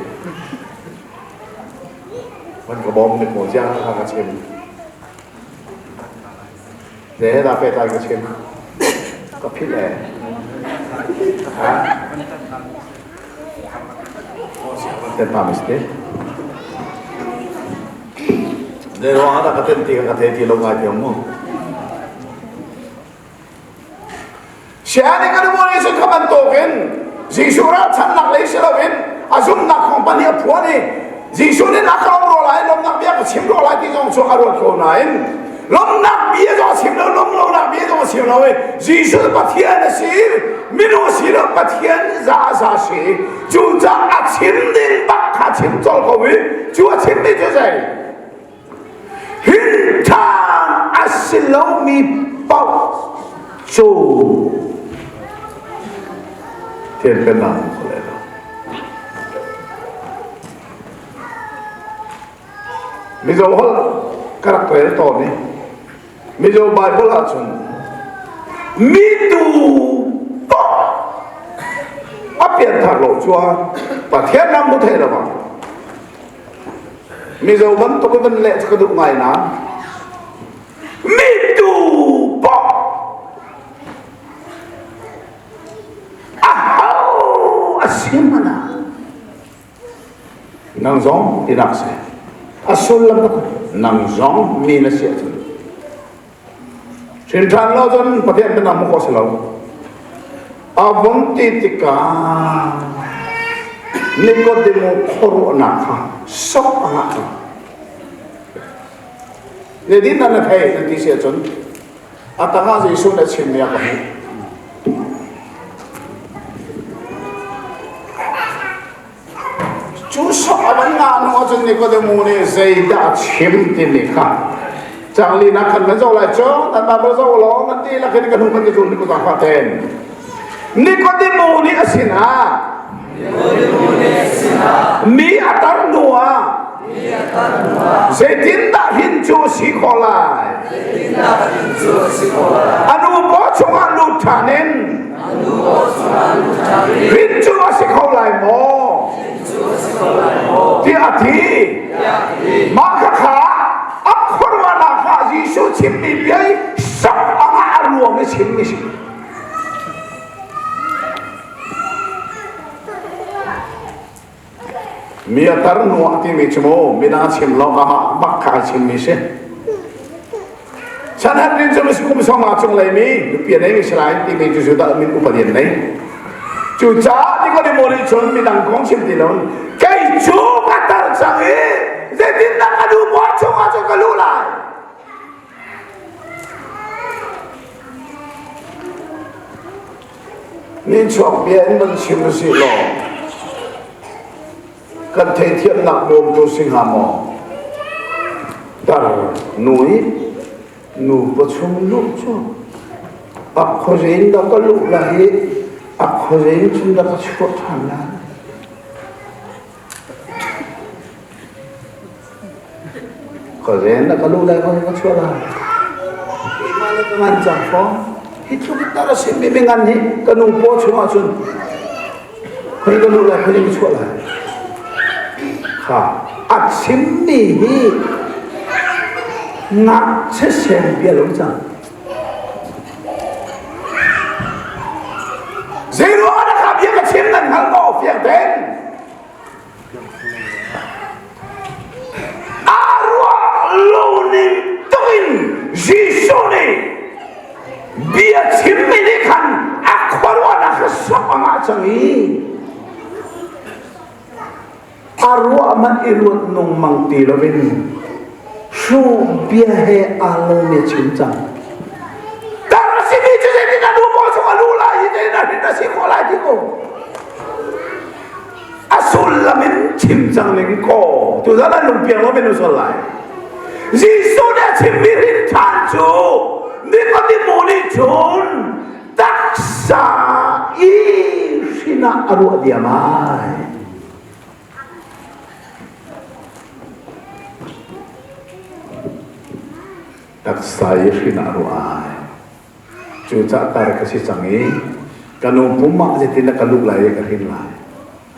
Man ka bawm nik maw ziang kha ka chim. Zei he dah pehtlai ka chim? Ka philh ee. Ha? Ten pa miste. Zei ruang ah dah ka ten ti ka thei ti lo ngai thiam mu. Siani kan mu nih kha bantukin Jesuh ralchannak lei si loin a zumhnak kong pahnih a phuan i. Jesuh nih na ka lawm rua lai, lawmnak bia ka chim rua lai ti zong cu a ruat ko nain lawmnak bia zong a chim lo, lawm lonak bia zong a chim lo i Jesuh Pathian a si, minung a si lo, Pathian za za si. Cucaah a chim ding bak kha chim colh ko i cu a chimmi cu zei? Hin ṭhan a si lomi paoh cu Thian pennak hmu kho lai lo. Mizo holh ka rak rel tawn i Mizo Bible ahcun mi tu paoh a pianthar lo chuan Pathian ram mu thei lo bang Mizo bantuk i van leh cu ka duh ngai na. Mi tu paoh aho a si hmanh ah nang zong tinak si. A sullam nang zong mi na si ahcun Hrin ṭhan lo cun Pathian bianak mu khawh si lo. A vung ti tikah Nikodemu khuaruahnak kha sok a ngah cang. Zeitin dah na theih na ti si ahcun a tangah Jesuh na chimmi a ka hmuh. Cu sok a van ngah hnu ahcun Nikodemu nih zeidah a chim timi kha cangli nak khan nan zoh lai cu nan Bible zoh law nan ti lak in ka hnu kan ka zul ni ko zaangfah ten Nikodemu nih a sinah mi a tar hnu ah zeitindah hin cu a si khawh lai a nu paw chungah lut ṭhan in Rin cu a si kho lai maw? Tiah a ti. Mah khakha a khuaruahnak kha Jesuh chimmi bia i sak angah a ruang i chimmi si. Mi a tar hnu ah timi cu mu midang a chim lo amah bak kha a chimmi si. Sanhedrin cu misi kum sawma cung leimi nupi a neimi si lai timi cu Judah min upadi an nei. Cucaah Nikodemo nih cun midang kong chim ti lo kei cu ka tar cang i zeitindah ka nu paw chungah cun ka luh lai. Nichuak bia in van chim usih law kan theithiamnak bawmtu si hnga maw? Tar nu i nu pawchung luh cu a khuazei dah ka luh lai i a khuazei cun dah ka chuah ṭhan lai. Khuazei na ka luh lai khuazei ka chuah lai. Keimah le ka ngan cang fawn. Hi tluk in tar a simi mi ngan hi ka nu paw chungah cun khuazei ka luh lai khuazei ka chuah lai. Kha a chimmi hi ngakchia sem bia lo cang. Zeiruang ah dah kha bia ka chim nan hngal maw fiang tein? Aa ruah lo ning tuk in Jesuh nih bia chimmi nih khan a khuaruahnak kha sok a ngah cang i a ruah man i ruat nung mang ti loin hruh bia he aa lomi a chim cang. Tar a simi cu zeitin a nu paw chung a lu lai i zeitin a hrin a si khawh lai ti ko. A sullam in chim cang ning ko. Tuzan an lungpiang lo men sual lai. Jesuh nih a chimmi rin ṭhan cu Nikodemu nih cun taksa i hrin ah a ruah diam ai. Taksa i hrin ah a ruah ai. Cucaah tar ka si cang i ka nu pum ah zeitin dah ka luh lai i ka hrin lai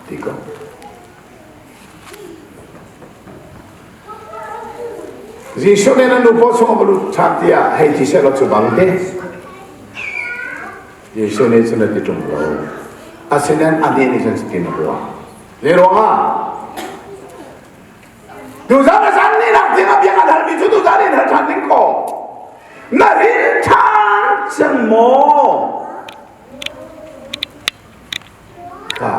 ti ko. Jesuh nih nan nu paw chung a va lut ṭhan tiah hei ti sehlaw cu bang te. Jesuh nih cun a ti ṭung lo. Asinain anih nih cun cutin a ruah. Zei ruangah? Tuzan a zan ni nak ding a bia kan halmi cu tuzan in hal ṭhan ding ko. Na rin ṭhan cang maw? Ka.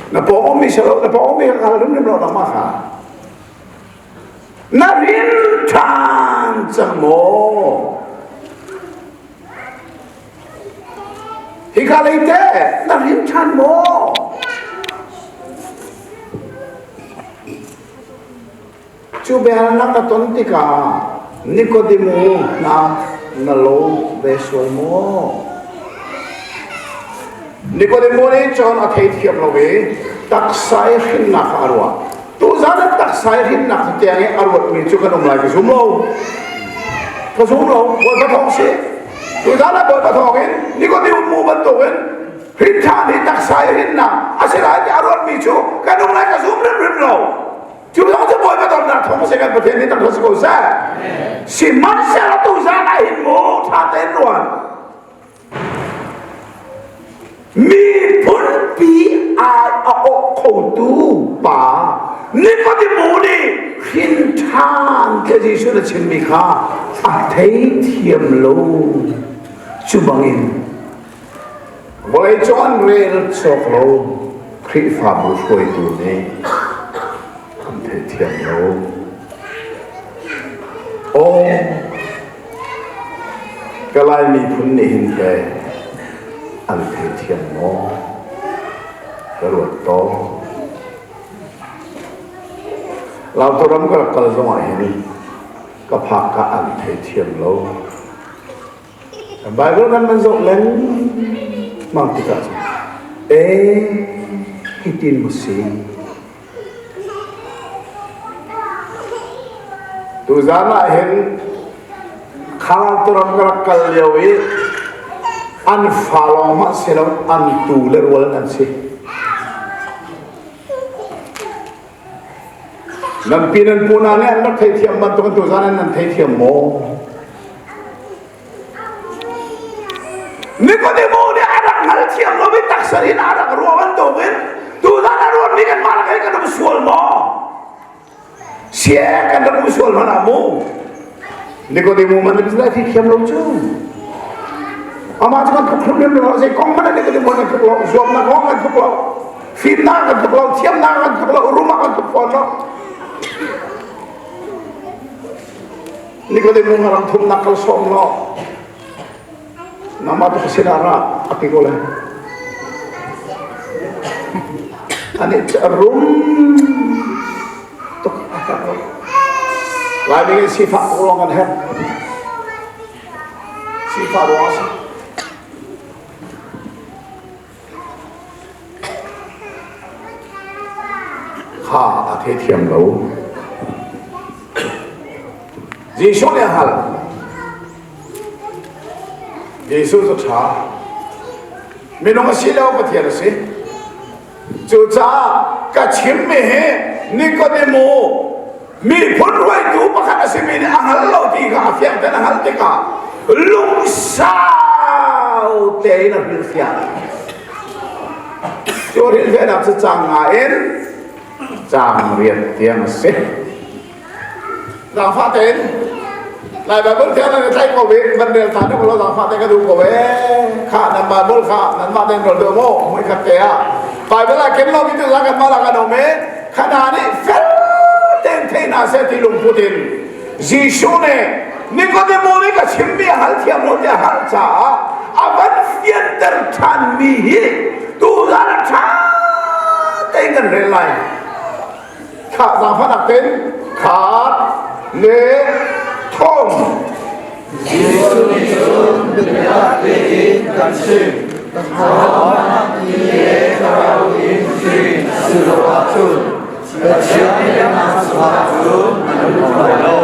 Na pawng ummi si lo, na pawng ummi kha hrimhrim lo nangmah kha. Na rin ṭhan cang maw? Hika lei te na rin ṭhan maw? Cu biahalnak na ton tikah Nikodemu hna na lo ve sual maw? Nikodemu nih cun a theithiam lo i taksa i hrinnak kha a ruah. Tuzan ah taksa i hrinnak cu tiang i a ruatmi cu kan um lai ka zum lo. Ka zum lo, Bawipa thawng si. Tuzan ah Bawipa thawng in Nikodemu mu bantukin hrin ṭhan hi taksa i hrinnak a si lai ti a ruatmi cu kan um lai ka zum hrimhrim lo. Cu lawng cu Bawipa dawtnak thawng si kan Pathian nih tak si ko seh. Sihmanhsehlaw tuzan ah hin mu ṭha tein ruat. Miphunpi ai a awh khotu pa Nikodemu nih hrin ṭhan ke Jesuh na chimmi kha a theithiam lo. Cu bangin vawlei cung an rel cawk lo Khrihfabu hruaitu nih an theithiam lo. Aw, ka Lai miphun nih hin teh an theithiam maw? Ka ruat tawn. Lautu ram ka rak kal zong ah hin ka phak ka an theithiam lo. Bible kan man zoh lengmang tikah cun ee hitin maw si Tuzan ah hin Khalturam ka rak kal lio i an fa lawng hmanh si lo an tu le rual an si. Nan pi nan pu na nih an rak theithiam bantuk in tuzan in nan theithiam maw? Nikodemo nih a rak hngalthiam lomi taksa in a rak ruah bantukin tuzan a ruatmi kanmah lak hi kan um sual maw? Sia kan rak um sual hmanh ah mu. Nikodemo man nih lai thiam lo cu. Amah cu kan tluk hrim lo, zei kong hmanh Nikodemo kan tluk lo, zuamnak kong kan tluk lo, fimnak kan tluk lo, thiamnak kan tluk lo, rum kan tluk fawn lo. Nikodemu nga ram thumnak kal sawm law nangmah tu sinah ra a ti ko lai. Ani rum tuk a herh lo. Laimi nih sifah tuk lawng kan herh. Sifah ruang a si. Kha a theithiam lo. Jesuh nih a hngalh. Jesuh cu ṭha. Minung a si lo, Pathian a si. Cucaah ka chimmi hi Nikodemu miphun hruaitu pakhat a simi nih a hngal lo ti kha a fiang tein a hngalh tikah lungsau tein a hrilhfiah. Cu hrilhfiahnak cu cang nga in cang riat tiang a si. Zaangfah tein Lai Bible thiang nan i tlaih ko ve van rel than ko lo zaangfah tein ka duh ko ve kha nan Bible kha nan mah tein rol deuh mu mui khat te ah Bible ah ken lo mi tu zang kan mah lah kan um i khana nih fel tein thei hna seh ti lungput in Jesuh nih Nikodemo nih ka chimmi a hal thiam lo tiah hal caah a van fianter ṭhan mi hi tuzan a ṭha tein kan rel lai. Kha zaangfahnak tein khat le thong. Jesuh nih cun biatak tein kan chimh. Ahohmanh ti le thlarau in hrin a si lo ahcun Pathian pennak chungah cun an lut lai lo.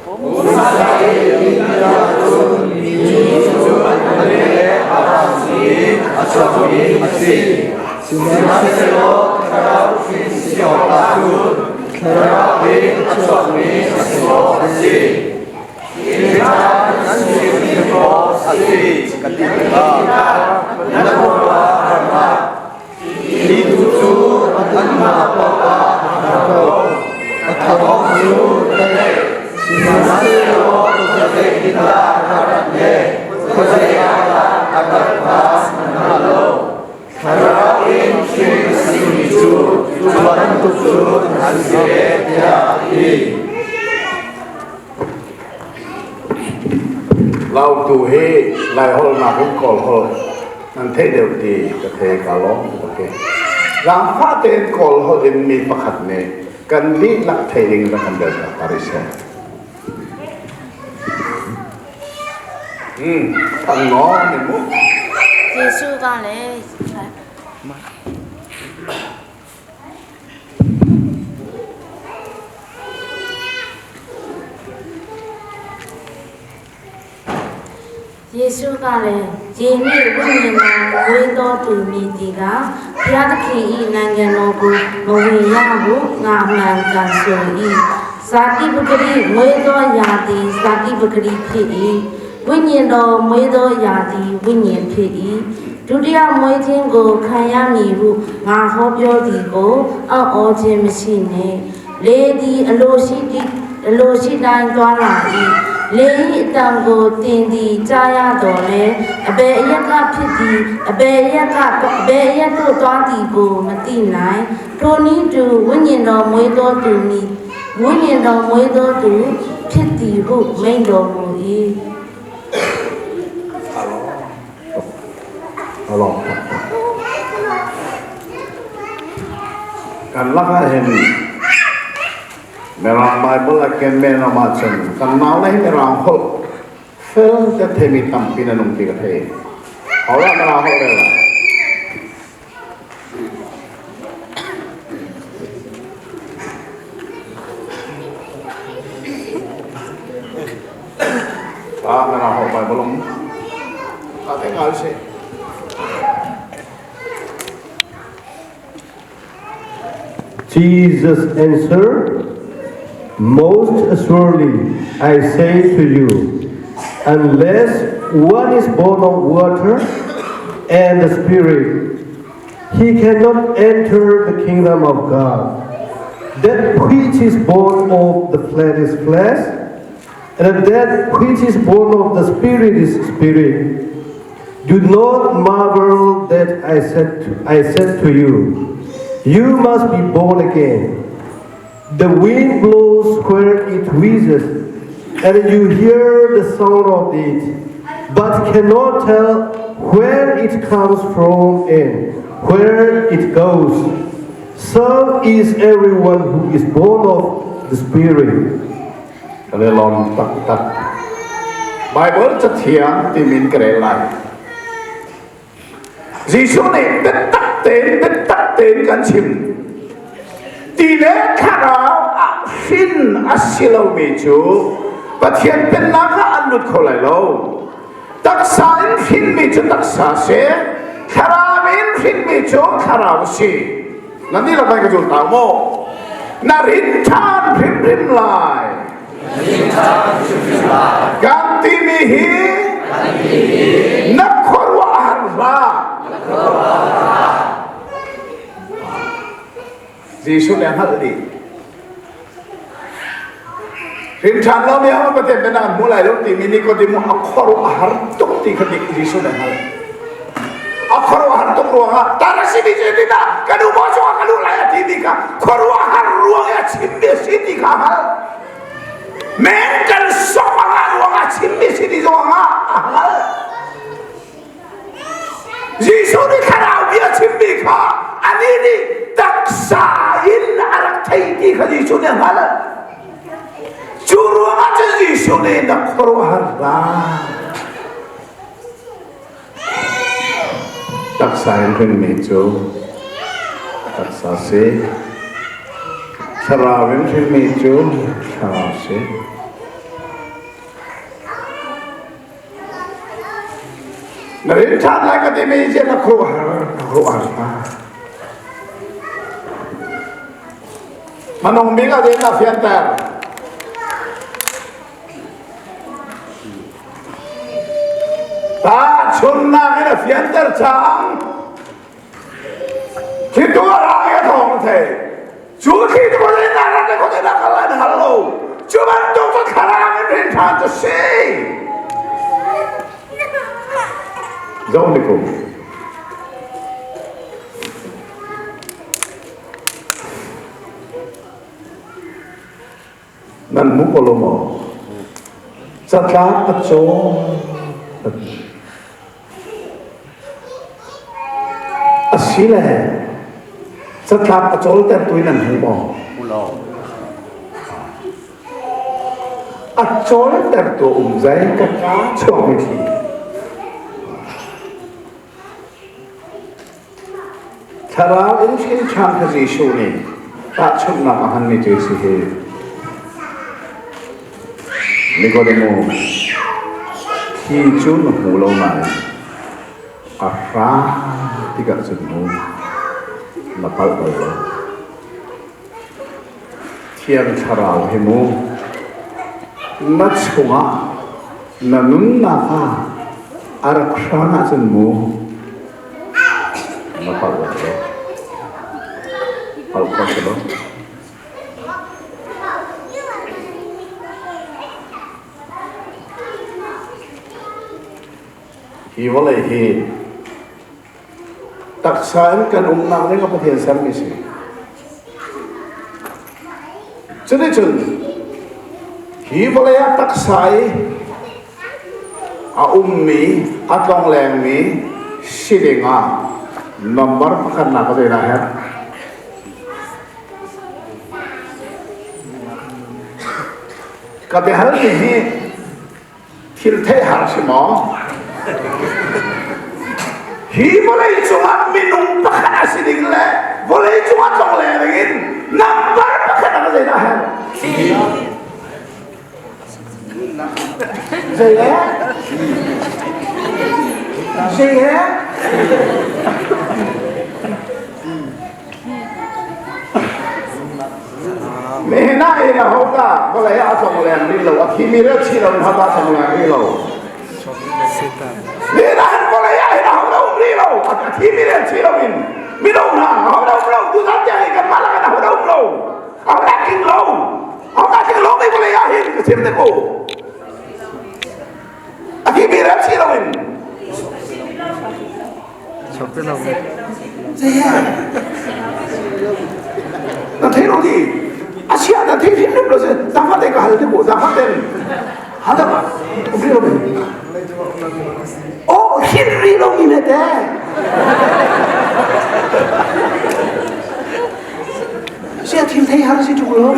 Pumsa i ti ahcun mi cu a le a pa sinin a chuakmi a si. Sihmanhsehlaw thlarau hrin si awkah cun thlarau in a chuakmi a si awk a si. Zeicah nan chimmi maw a si ka ti tikah nan khuaruah har hlah. Ti tu cu anmah paoh ah a har ko. A thawng cu ka theih, sihmanhsehlaw khuazei in dah a rat le khuazei ah dah a kal kha nan hngal lo. Thlarau in hrin a simi cun an si ve, tiah a ti. Lautu hi Laiholh nakin Kawlholh nan theih deuh ti ka thei ka lawm tuk ke. Zaangfah tein Kawlholh in mi pakhat nih kan dihlak thei ding rak kan bel ta seh. Thang nawn ni mu. Jesuh ka le Jesuh ka le ရေနှင့်ဝိညာဉ်တော်မွေးသောသူမည်သည်ကားဘုရားသခင်၏နိုင်ငံတော်ကိုမဝင်ရဟုငါမှန်ကန်ဆို၏ဇာတိပဂရိမွေးသောယာသည်ဇာတိပဂရိဖြစ်၏ဝိညာဉ်တော်မွေးသောယာသည်ဝိညာဉ်ဖြစ်၏ဒုတိယမွေးခြင်းကိုခံရမည်ဟုငါဟောပြောသည်ကိုအံ့ဩခြင်းမရှိနှင့်လေသည်အလိုရှိသည့်အလိုရှိတိုင်းသွားလာ၏လေ၏အတံကိုတင်သည်ကြားရတော်လဲအဘယ်အရက်ကဖြစ်သည်အဘယ်အရက်ကအဘယ်အရက်သို့သွားသည်ကိုမသိနိုင်ထိုနည်းတူဝိညာဉ်တော်မွေးသောသူမည်ဝိညာဉ်တော်မွေးသောသူဖြစ်သည်ဟုမိန့်တော်မူ၏Ka lawm. Kan lakah hin Mirang Bible a ken men ram ahcun kan nau le hi Mirang holh fel te theimi tampi nan um ti ka thei. Holah Mirang holh rel ah. Ah, Mirang holh Bible um. Ah, te ngal si. Jesus answered, Most assuredly, I say to you, unless one is born of water and the Spirit, he cannot enter the kingdom of God. That which is born of the flesh is flesh, and that which is born of the Spirit is spirit. Do not marvel that I said to, I said to you, You must be born again. The wind blows where it wishes, and you hear the sound of it, but cannot tell where it comes from and where it goes. So is everyone who is born of the Spirit. Kan i lawm taktak. Bible cathiang timin ka rel lai. Jesuh nih biatak tein biatak tein kan chim. Ti le thlarau ah hrin a si lomi cu Pathian pennak ah an lut kho lai lo. Taksa in hrinmi cu taksa si, thlarau in hrinmi cu thlarau si. Na nih lai ka zul ta maw? Na rin ṭhan hrimhrim lai. Kan timi hi na khuaruahhar hlah. Jesuh nih a hngalh dih. Rin ṭhan lo mi a Pathian bia an hmu lai lo timi Nikodemu a khuaruah a har tuk ti kha Jesuh nih a hngalh. A khuaruah har tuk ruangah tar a simi cu ti dah ka nu maw cungah ka luh lai a timi kha khuaruah har ruang i a chimmi a si ti kha a hngalh. Men kan sok a ngah ruangah a chimmi si ti zong a hngalh. Jesuh nih thlarau bia chimmi kha anih nih taksa in a rak thei ti kha Jesuh nih a hngalh. Cu ruangah cun Jesuh nih na khuaruahhar hlah. Taksa in hrinmi cu taksa si. Thlarau in hrinmi cu thlarau si. Na rin ṭhan lai ka timi hi na khuaruahhar na khuaruahhar hna. Manung bik ah na fianter. Tahchunnak in a fianter cang. Thlitu a ra i a thawng na thei. Cu thlitu a rin ah rat khuate na kal an hal lo. Cu bantuk cu thlarang in rin ṭhan cu si. Zoh ni kum. Nan hmu ko lo maw? Catlap a caw. Asile catlap a cawltertu in an hmu maw? Hmu lo. A cawltertu um zai ka kaa chuak mi thli. Thlarau in hrin ṭhan kha Jesuh nih tahchunhnak a hmanmi cu si hi. Nikodemo, thi cu na hmu lo nain a hra tikah cun mu na palh bal lo. Thiang Thlarau hi mu na chungah na nunnak ah a rak hrang ahcun mu na palh lai lo. Palh kho si lo. Hi vawlei hi Taksa in kan umnak ding a Pathian sermi si. Cuticun hi vawlei ah taksa i a ummi, a tlonglengmi si ding ah number pakhatnak a zeidah herh? Ka biahalmi hi Thil theih har si maw? Hi vawlei cungah minung pakhat a si ding le vawlei cungah tlongleng ding in number pakhat a zeidah herh? Zei he? Zei he? Nihin ah in a hodah vawlei ah a tlongleng rih lo, a thimi le thi lo in hodah tlongleng rih lo. Nihin ah hin vawlei ah hin ahodah um rih lo, a thimi le thi lo in minung hna ahodah um lo, tuzan tiang hi kanmah lakah ahodah um lo, ahodah tling lo, ahodah tling lo mi vawlei ah hin ka chim te ko. A thimi le thi lo in. Na thei lo di. A sia na thei hrim lo se. Zafa te ka hal te ko zafa ten. Hal da ri lo mi. Oh, hin ri lo mi ne te. Sia thil thei har si tuk lo.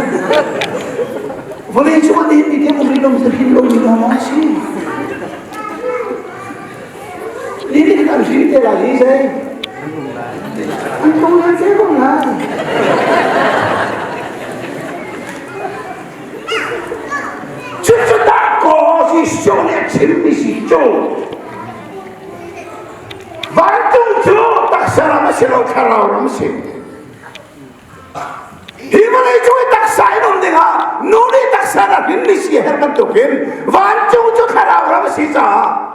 Vawlei cung ah ni te um ri lo mi hin lo mi lo si. Ni kan hri te lai hi zei? An tung lai te ko lai. Cucu dah kaw si sio nih a chimmi si cu. Vancung cu taksa ram a si lo thlarau ram a si. Hi vawlei cung i taksa in um dingah nu nih taksa na hrinmi si a herh bantukin vancung cu thlarau ram a si caah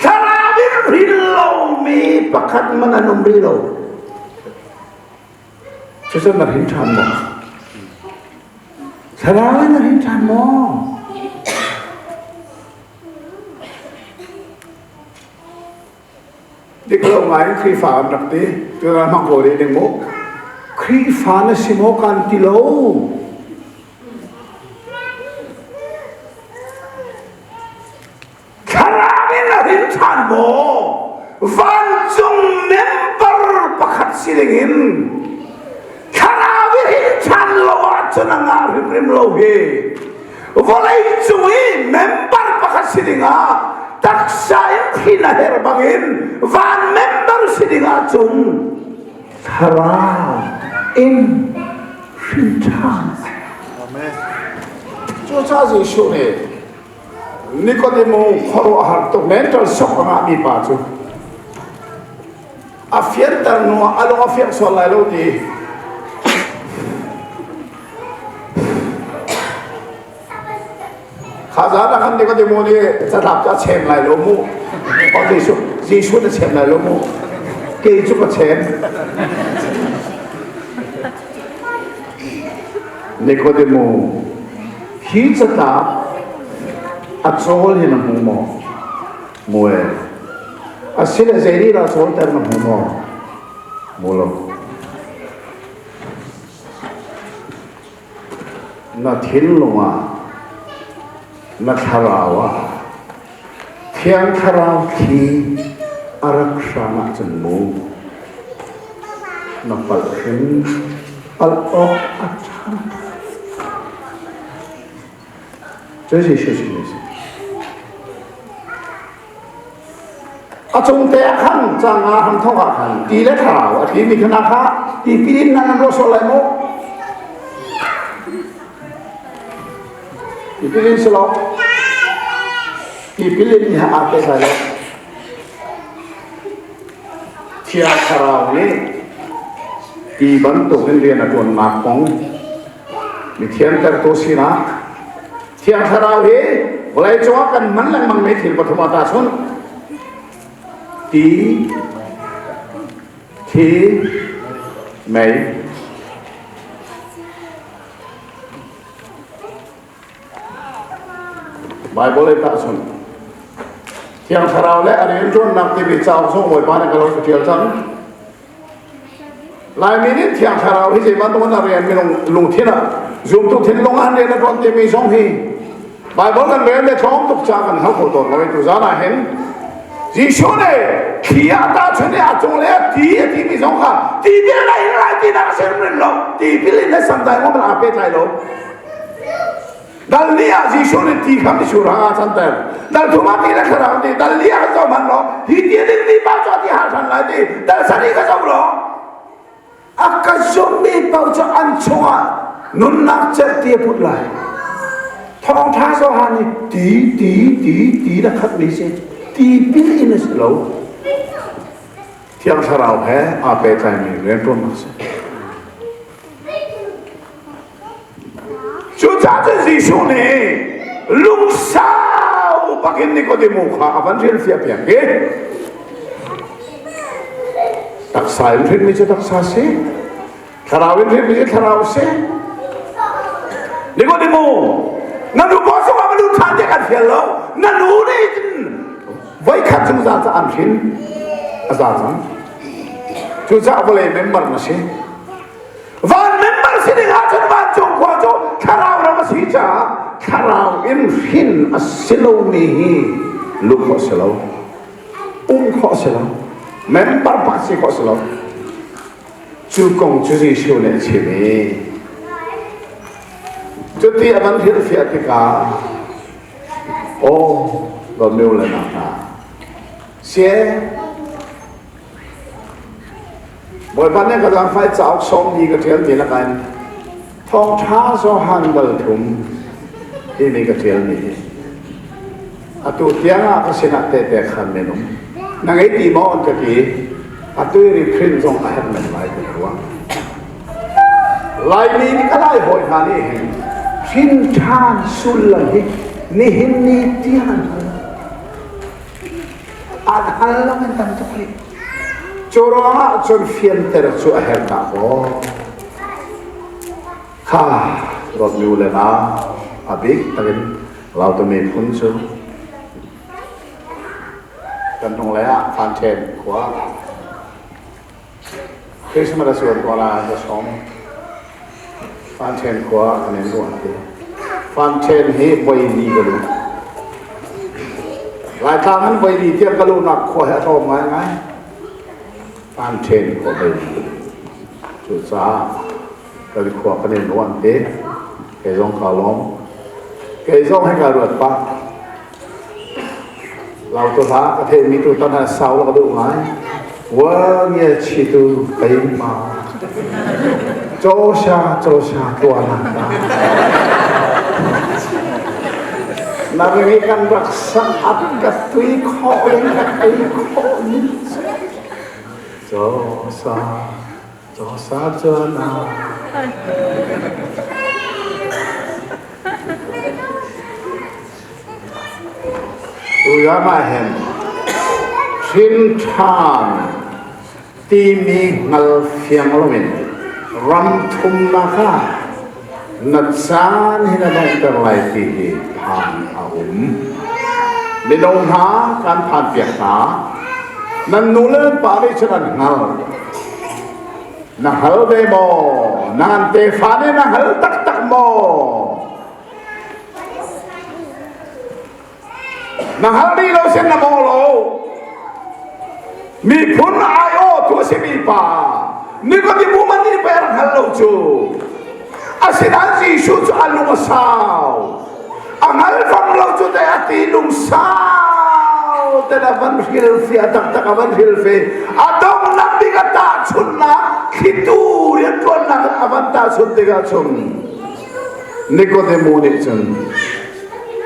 thlarau in hrin lomi pakhat man an um rih lo. Cucu na hrin ṭhan maw? Thlarau in na hrin ṭhan maw? Dik lo ngai in Khrihfa an rak ti. Tuan hmang ko ding mu. Khrihfa na si maw kan ti lo. Thlarau in a rin ṭhan maw? Vancung member pakhat si ding in thlarau i rin ṭhan lo ahcun a ngah hrimhrim lo hi. Vawlei cung i member pakhat si dingah taksa in thin a herh bangin van member si dingah cun thlarau in hrin ṭhan. Amen. Cucaah Jesuh nih Nikodemo khuaruahhar tuk mental shock a ngahmi pa cu a fianter hnu ah a lung a fiang sual lai lo ti kha zan ah khan Nikodemo nih catlap cu a chem lai lo mu oh Jesuh Jesuh na chem lai lo mu kei cu ka chem Nikodemo hi catlap a cawl hi na hmu maw Mu e. Asile zei nih dah cawlter na hmu maw? Mu lo. Na thinlung ah, na thlarau ah Thiang Thlarau thli a rak hram ahcun mu na palh hrim palh awk a ṭha. Cu Jesuh chimmi a si. A cung te ah khan cang ah han thawk ah khan ti le thlarau a timi khan ah kha tipil in nan ruah sual lai mu. Tipil in si lo. Tipil in nih aa pek lai lo. Thiang Thlarau nih ti bantukin rian a ṭuannak kong mi thiantertu sinak Thiang Thlarau hi vawlei cungah kan hman lengmangmi thil pathum ah tahchunh ti, thi, mei. Baibal i tahchunh Thiang Thlarau le a rianṭuannak timi cauk zong Bawipa nih ka lo ṭial cang. Laimi nih Thiang Thlarau hi zei bantuk in a rian minung lungthin ah zumtu thinlung ah an rian a ṭuan timi zong hi Baibal kan rel le tlawm tuk ca kan hal kho tawn lo i tuzaan ah hin Jesuh nih thli ah tahchunh i a cung le ti a timi zong kha tipil na in lai ti nak a si rin lo tipil in le santai ngom aa pehtlai lo dal ni ah Jesuh nih ti kha mitsur hang ah canter dal thum ah ti le thlarau ti dal li ah ka zoh hmanh lo hi ti ding ti pa cu ti har than lai ti dal sari ka zoh lo A ka zummi paoh cu an chungah nunnak cerhti a put lai. Thawngṭha Johan nih ti ti ti ti na khatmi si tipil in a si lo. Thiang Thlarau he aa pehtlaimi rianṭuannak a si. Cucaah cun Jesuh nih lungsau bakin Nikodemu kha a van hrilhfiah piak i taksa in hrinmi cu taksa si, thlarau in hrinmi cu thlarau si. Nikodemu, na nu paw chungah va lut ṭhan tiah kan fial lo. Na nu nih cun voikhat zungzal ca an hrin a za cang. Cucaah vawlei member na si. Van member si ding ahcun vancung khua cu thlarau ram a si caah thlarau in hrin a si lomi hi luh khawh si lo, um khawh si lo, member pak si khawh si lo. Cu kong cu Jesuh nih a chim i cuti a van hrilhfiah tikah aw dawtmi u le nau hna sie Bawipa nih ka zaangfah i cauk sawmmi ka ṭial ti lakin thawngṭha Johan dal thum timi ka ṭialmi hi atu tiangah ka sinah tehte khan men um. Na ngei ti maw an ka ti. Atu i reprint zong a herh men lai ti ka ruah. Laimi nih ka lai hawi hna nih hin hrin ṭhan sullam hi nihin ni tiang an hngal. An hal lo in tam tuk rih. Cu ruangah cun fianter cu a herh dah kaw. Kha dawtmi u le nau a bik takin Lautu miphun cu kan hnunglei ah Fanṭhen khua Christmas a suan tuah lai ka sawm. Fanṭhen khua kan in ruah ti. Fanṭhen hi voili ka luh. Laitlang in voili tiang ka luhnak khua hi a tlawm ngaingai. Fanṭhen khua voili. Cucaah kan khua kan in ruah ti. Kei zong kaa lawm. Kei zong hi kaa ruat pah. Lautu hla ka theihmi tu tan ah sau la ka duh ngai. Wa nge chi tu kai ma. Cho sha cho sha tua na ta. Na ri kan rak sak at ka tui kho ling ka tui kho ni. Cho sa cho sa cho na. Tuyan ah hin hrin ṭhan timi hngal fiang loin ram thumnak ah na caan hi na donghter lai ti hi phan a um. Mino hna kan phanpiak hna. Nan nu le nan pa nih cun an hngal. Na hngal ve maw? Nan tefa nih na hngal taktak maw? Na hngal rih lo sin na mawh lo. Miphun aiawh tu a simi pa Nikodemu man nih pei a rak hngal lo cu. Asinain Jesuh cu a lung a sau. A hngal fam lo cu te a ti lungsau ten a van hrilhfiah taktak a van hrilhfe. A donghnak bik a tahchunhnak thlitu rianṭuannak in a van tahchunh tikah cun Nikodemu nih cun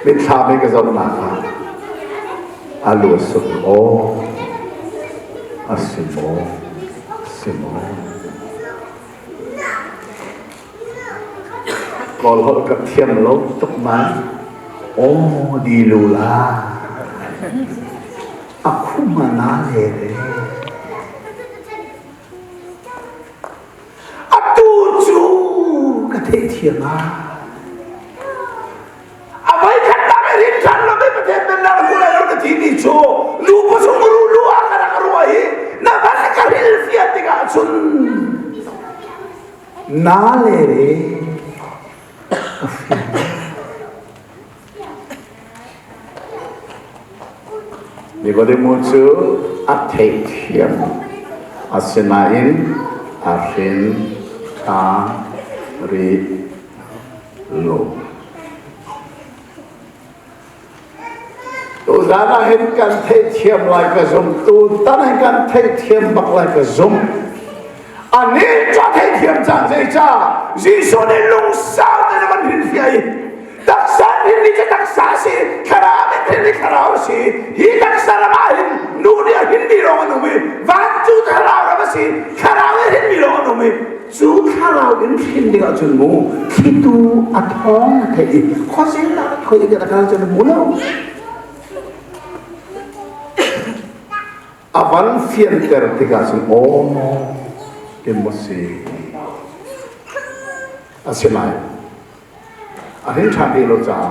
mitthlam i ka zohnak ah a lu a suk aw a si maw si maw Kawl holh ka thiam lo tuk man aw di lu la a khuma na le re atu cu ka theihthiam ah a voikhatnak i rin ṭhan lo mi Pathian pennak hmu lai lo na timi cu lu pasung ru lu ah ka rak ruah i na van ka hril fian tikah cun na le re Nikodemu cu a theihthiam asinain a hrin ṭha rih lo. Tuzan ah hin kan theihthiam lai ka zum, tutan hin kan theihthiam bak lai ka zum. Anih cu a theihthiam cang zeicah Jesuh nih lungsau tein a van hrilhfiah i taksa hin ni cu taksa a si, thlarau in hin ni thlarau a si. Hi taksa ram ah hin nu nih a hin mi lawng an um i van cu thlarau ram a si, thlarau in hin mi lawng an um i cu thlarau in hrin ding ahcun mu thlitu a thawng a theih i khuazing dah khoi ka kal cun mu lo a van fianter tikah cun aw ke mo si a si lai a hrin ṭhan rih lo caah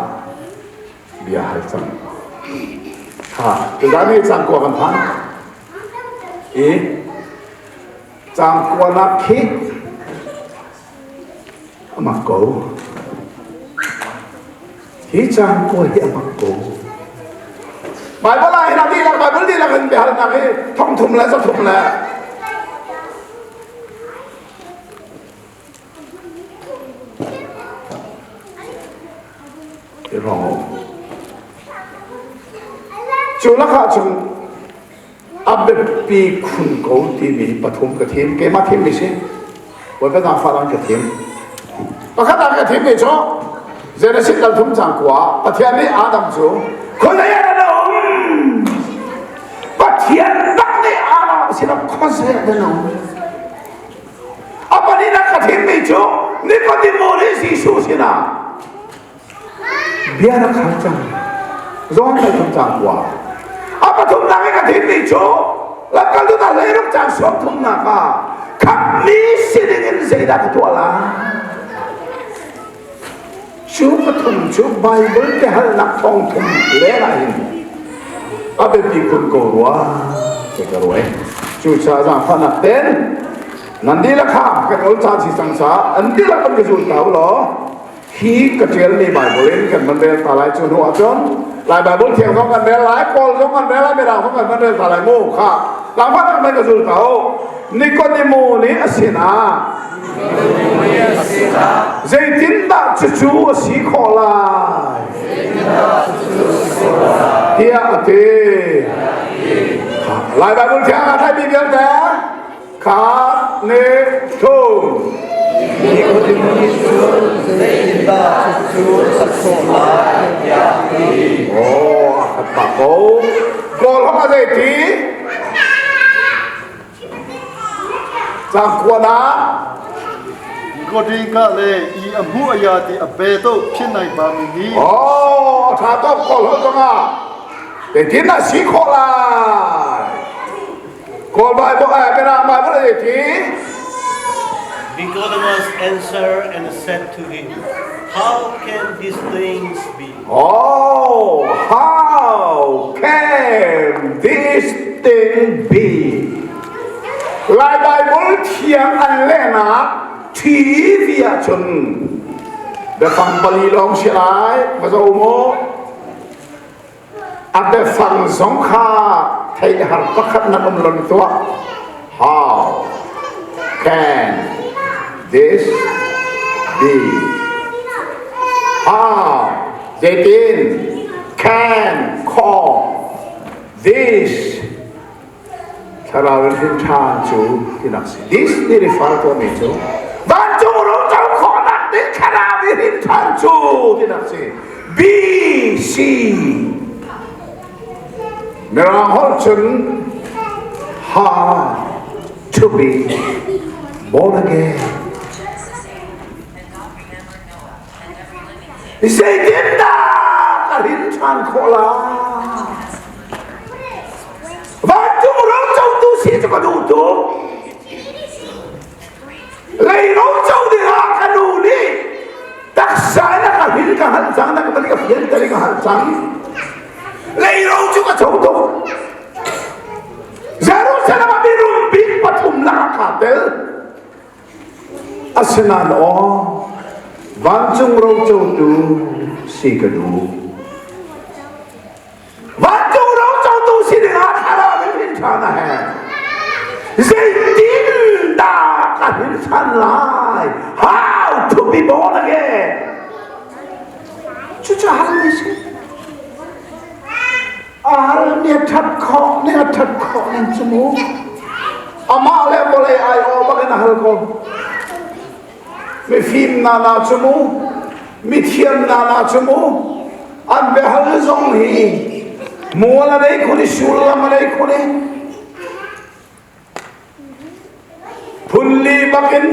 bia hal cang ha tuzan hi cang kua kan phan i Caang kuanak khi a mak ko. Hi caang kua hi a mak ko. Bible ah hin a dihlak Bible dihlak in biahalnak hi thong thum le za thum le Cu lakah cun a biapi khun ko timi pathum ka thim keimah thimmi si Bawipa zaangfah ka thim pakhat ah ka thimmi cu Genesis dal thum cang kua Pathian nih Adam cu khuazei ah na um Pathian tak nih Adam sinah khuazei ah na um a pahnihnak ka thimmi cu Nikodemo nih Jesuh sinah bia rak hal cang zawn kal thum cang kua a pathumnak i ka thimmi cu lamkaltu hna hleiruk cang sawm thumnak ah khamhmi si ding in zeidah ka tuah lai cu pathum cu Bible biahalnak thong thum leng ah hin a biapi khun ko rua te ka ruai cucaah zaangfahnak ten nan dihlak kha kan ol caan si cang caah an dihlak kan ka zul ta u law Hi ka ṭialmi Baibal in kan van rel ta lai cu hnu ahcun Lai Baibal thiang zong kan rel lai, Kawl zong kan rel lai, Mirang zong kan van rel ta lai mu kha. Langfah tak kan ka zul ta u. Nikodemo nih a sinah zeitindah cucu a si khawh lai? Tiah a ti. Lai Baibal thiang aa tlaimi vialte Kha ne thum. Nikodemu nih cun zeitindah cucu a khawh lai tiah a ti. Oh, a khat pah ko. Kawl hong a zei ti? Cangkuan ah Nikodem ka le i a hmu a ya ti a be to phin nai ba mi ni. Oh, a tha tuk kawl hong zong ah. Zeitin a si khawh lai? Kawl Bible eh Mirang Bible a ti. Nicodemus answered and said to him, How can these things be? Oh, how can this thing be? Lai Bible thiang an lehnak TV ahcun biafang pali lawng si lai, va zo mu. A biafang zong kha theih har pakhat nak um lon tuah. How can this be? How zeitin can call this thlarau in hrin ṭhan cu tinak si. This ni refer tuahmi cu vancung roco khawhnak ding thlarau i hrin ṭhan cu tinak si. BC Mirang holh cun how to be born again. Zeitindah ka hrin ṭhan khawh lai? Vancung rocotu si cu ka duh tuk. Lei roco dingah ka nu nih taksa in a ka hrin ka hngalh cang, na ka balik ka fian ka hngalh cang. Lei ro cu ka co tuk. Jerusalem ah mirum bik pathum lakah kaa tel. Asinain aw, vancung rocotu si ka duh. Vancung rocotu si dingah thlarau in hrin ṭhan a herh. Zeitindah ka hrin ṭhan lai? How to be born again? Cucu hal mi si. A hal ni a ṭhat khawh ni a ṭhat khawh ning cu mu. Amah le vawlei ai aw bak in a hal ko. Mifim na na cu mu, mithiam na na cu mu, an biahal zong hi mual a nei khun i sullam a nei khun i phunli bakin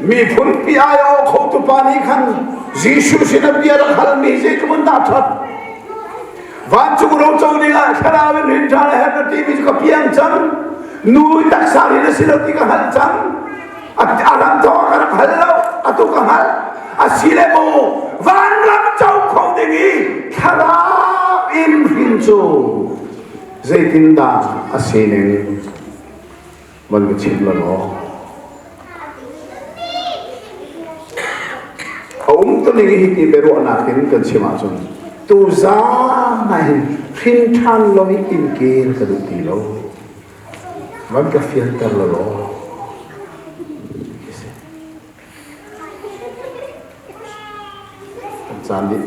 miphun pi ai aw kho tu pa nih khan Jesuh sin a bia rak halmi zeitluk in dah ṭhat vancung roco ding ah thlarau in rin ṭhan a herh na timi cu ka piang cang nu taksa rin a si lo ti ka hngalh cang A ram thawng ka rak hal lo, atu ka hngalh. A si le mu, vanram co kho ding i thlarau in hrin cu zeitindah a sining van ka chim la law. A um tuning hi ti biaruahnak in kan chim ahcun tuzaan ah hin hrin ṭhan lo i inn ka duh ti lo. Van ka fianter la law. Kan caan dih.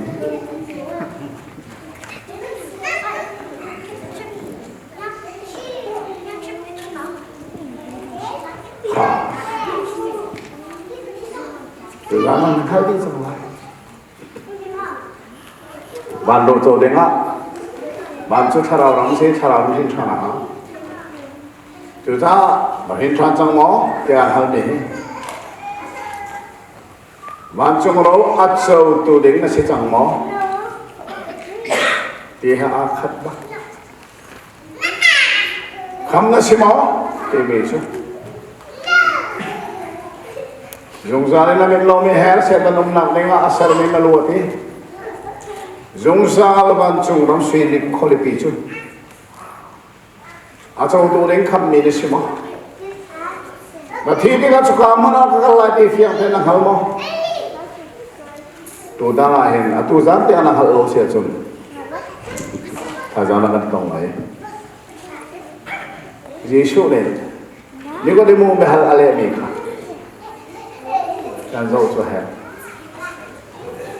Ha. Tuzaan nan hngalh dih cang lai. Van lo co dingah van cu thlarau ram si thlarau ram hrin ṭhan ah cucaah va hrin ṭhan cang maw tiah an halmi hi vancung ro a cotu ding na si cang maw ti he aa khat bak Kham na si maw? timi cu zungzal in a mit lomi her Satan umnak ding ah a sermi na luat i zungzal vancung ram sui khualipi cu a cotu ding khammi na si maw? Na thi tikah cuka hmun ah ka kal lai ti fiang tein na hngal maw? Tutan ah hin atu zan tiang na hngalh lo si ahcun thazaang na kan tong lai. Jesuh nih Nikodemu biahal a lehmi kha kan zoh cu herh.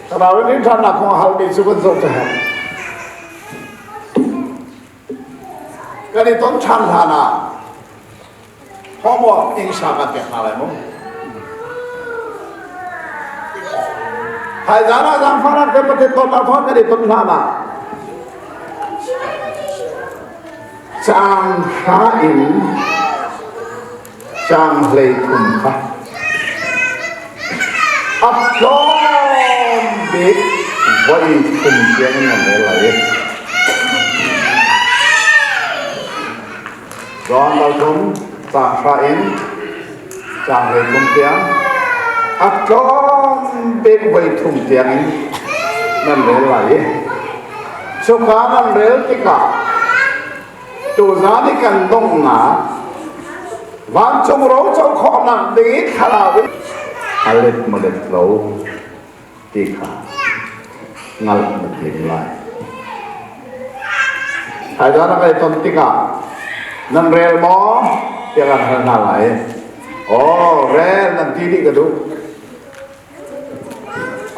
Thlarau in ṭhatnak kong a halmi cu kan zoh cu herh. Kan i ton ṭhan hlan ah homework English ah kan pek hna lai mu. Haizan ah zaangfahnak te pathian dawtnak thawng kan i ton hlan ah caang hra in caang 13 kha a tlawm bik voi thum tiang in nan rel lai i John dal thum caang hra in caang 13 tiang a tlawm bik voi thum tiang in nan rel lai i cuka nan rel tikah tuzan i kan donghnak vancung roco khawhnak ding i thlarau a let maw let lo ti kha hngalh na tim lai. Thaizan a kai ton tikah nan rel maw tiah kan hal hna lai. Aw, rel nan ti dih ka duh.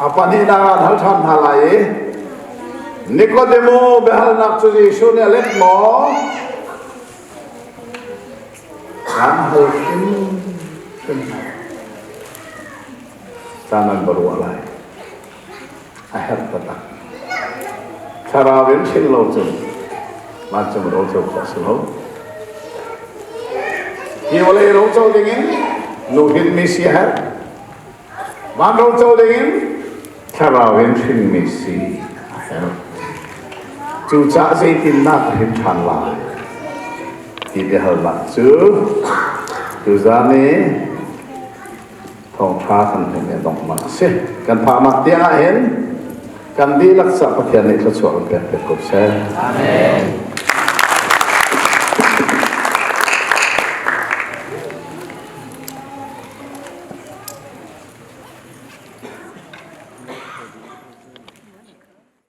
A pahnihnak ah an hal ṭhan hna lai i Nikodemo biahalnak cu Jesuh nih a let maw? Kan hal hrimhrim hna. Caan an va ruah lai. A herh taktak. Thlarau in hrin lo cun vancung roco khawh a si lo. Hi vawlei roco dingin nu hrinmi si a herh. Van roco dingin thlarau in hrinmi si a herh. Cucaah zeitindah ka hrin ṭhan lai ti biahalnak cu tuzan i thawngṭha kan hmuhmi a donghnak a si. Kan phaknak tiang ah hin kan dihlak ca Pathian nih thluachuah kan pek piak ko seh. Amen.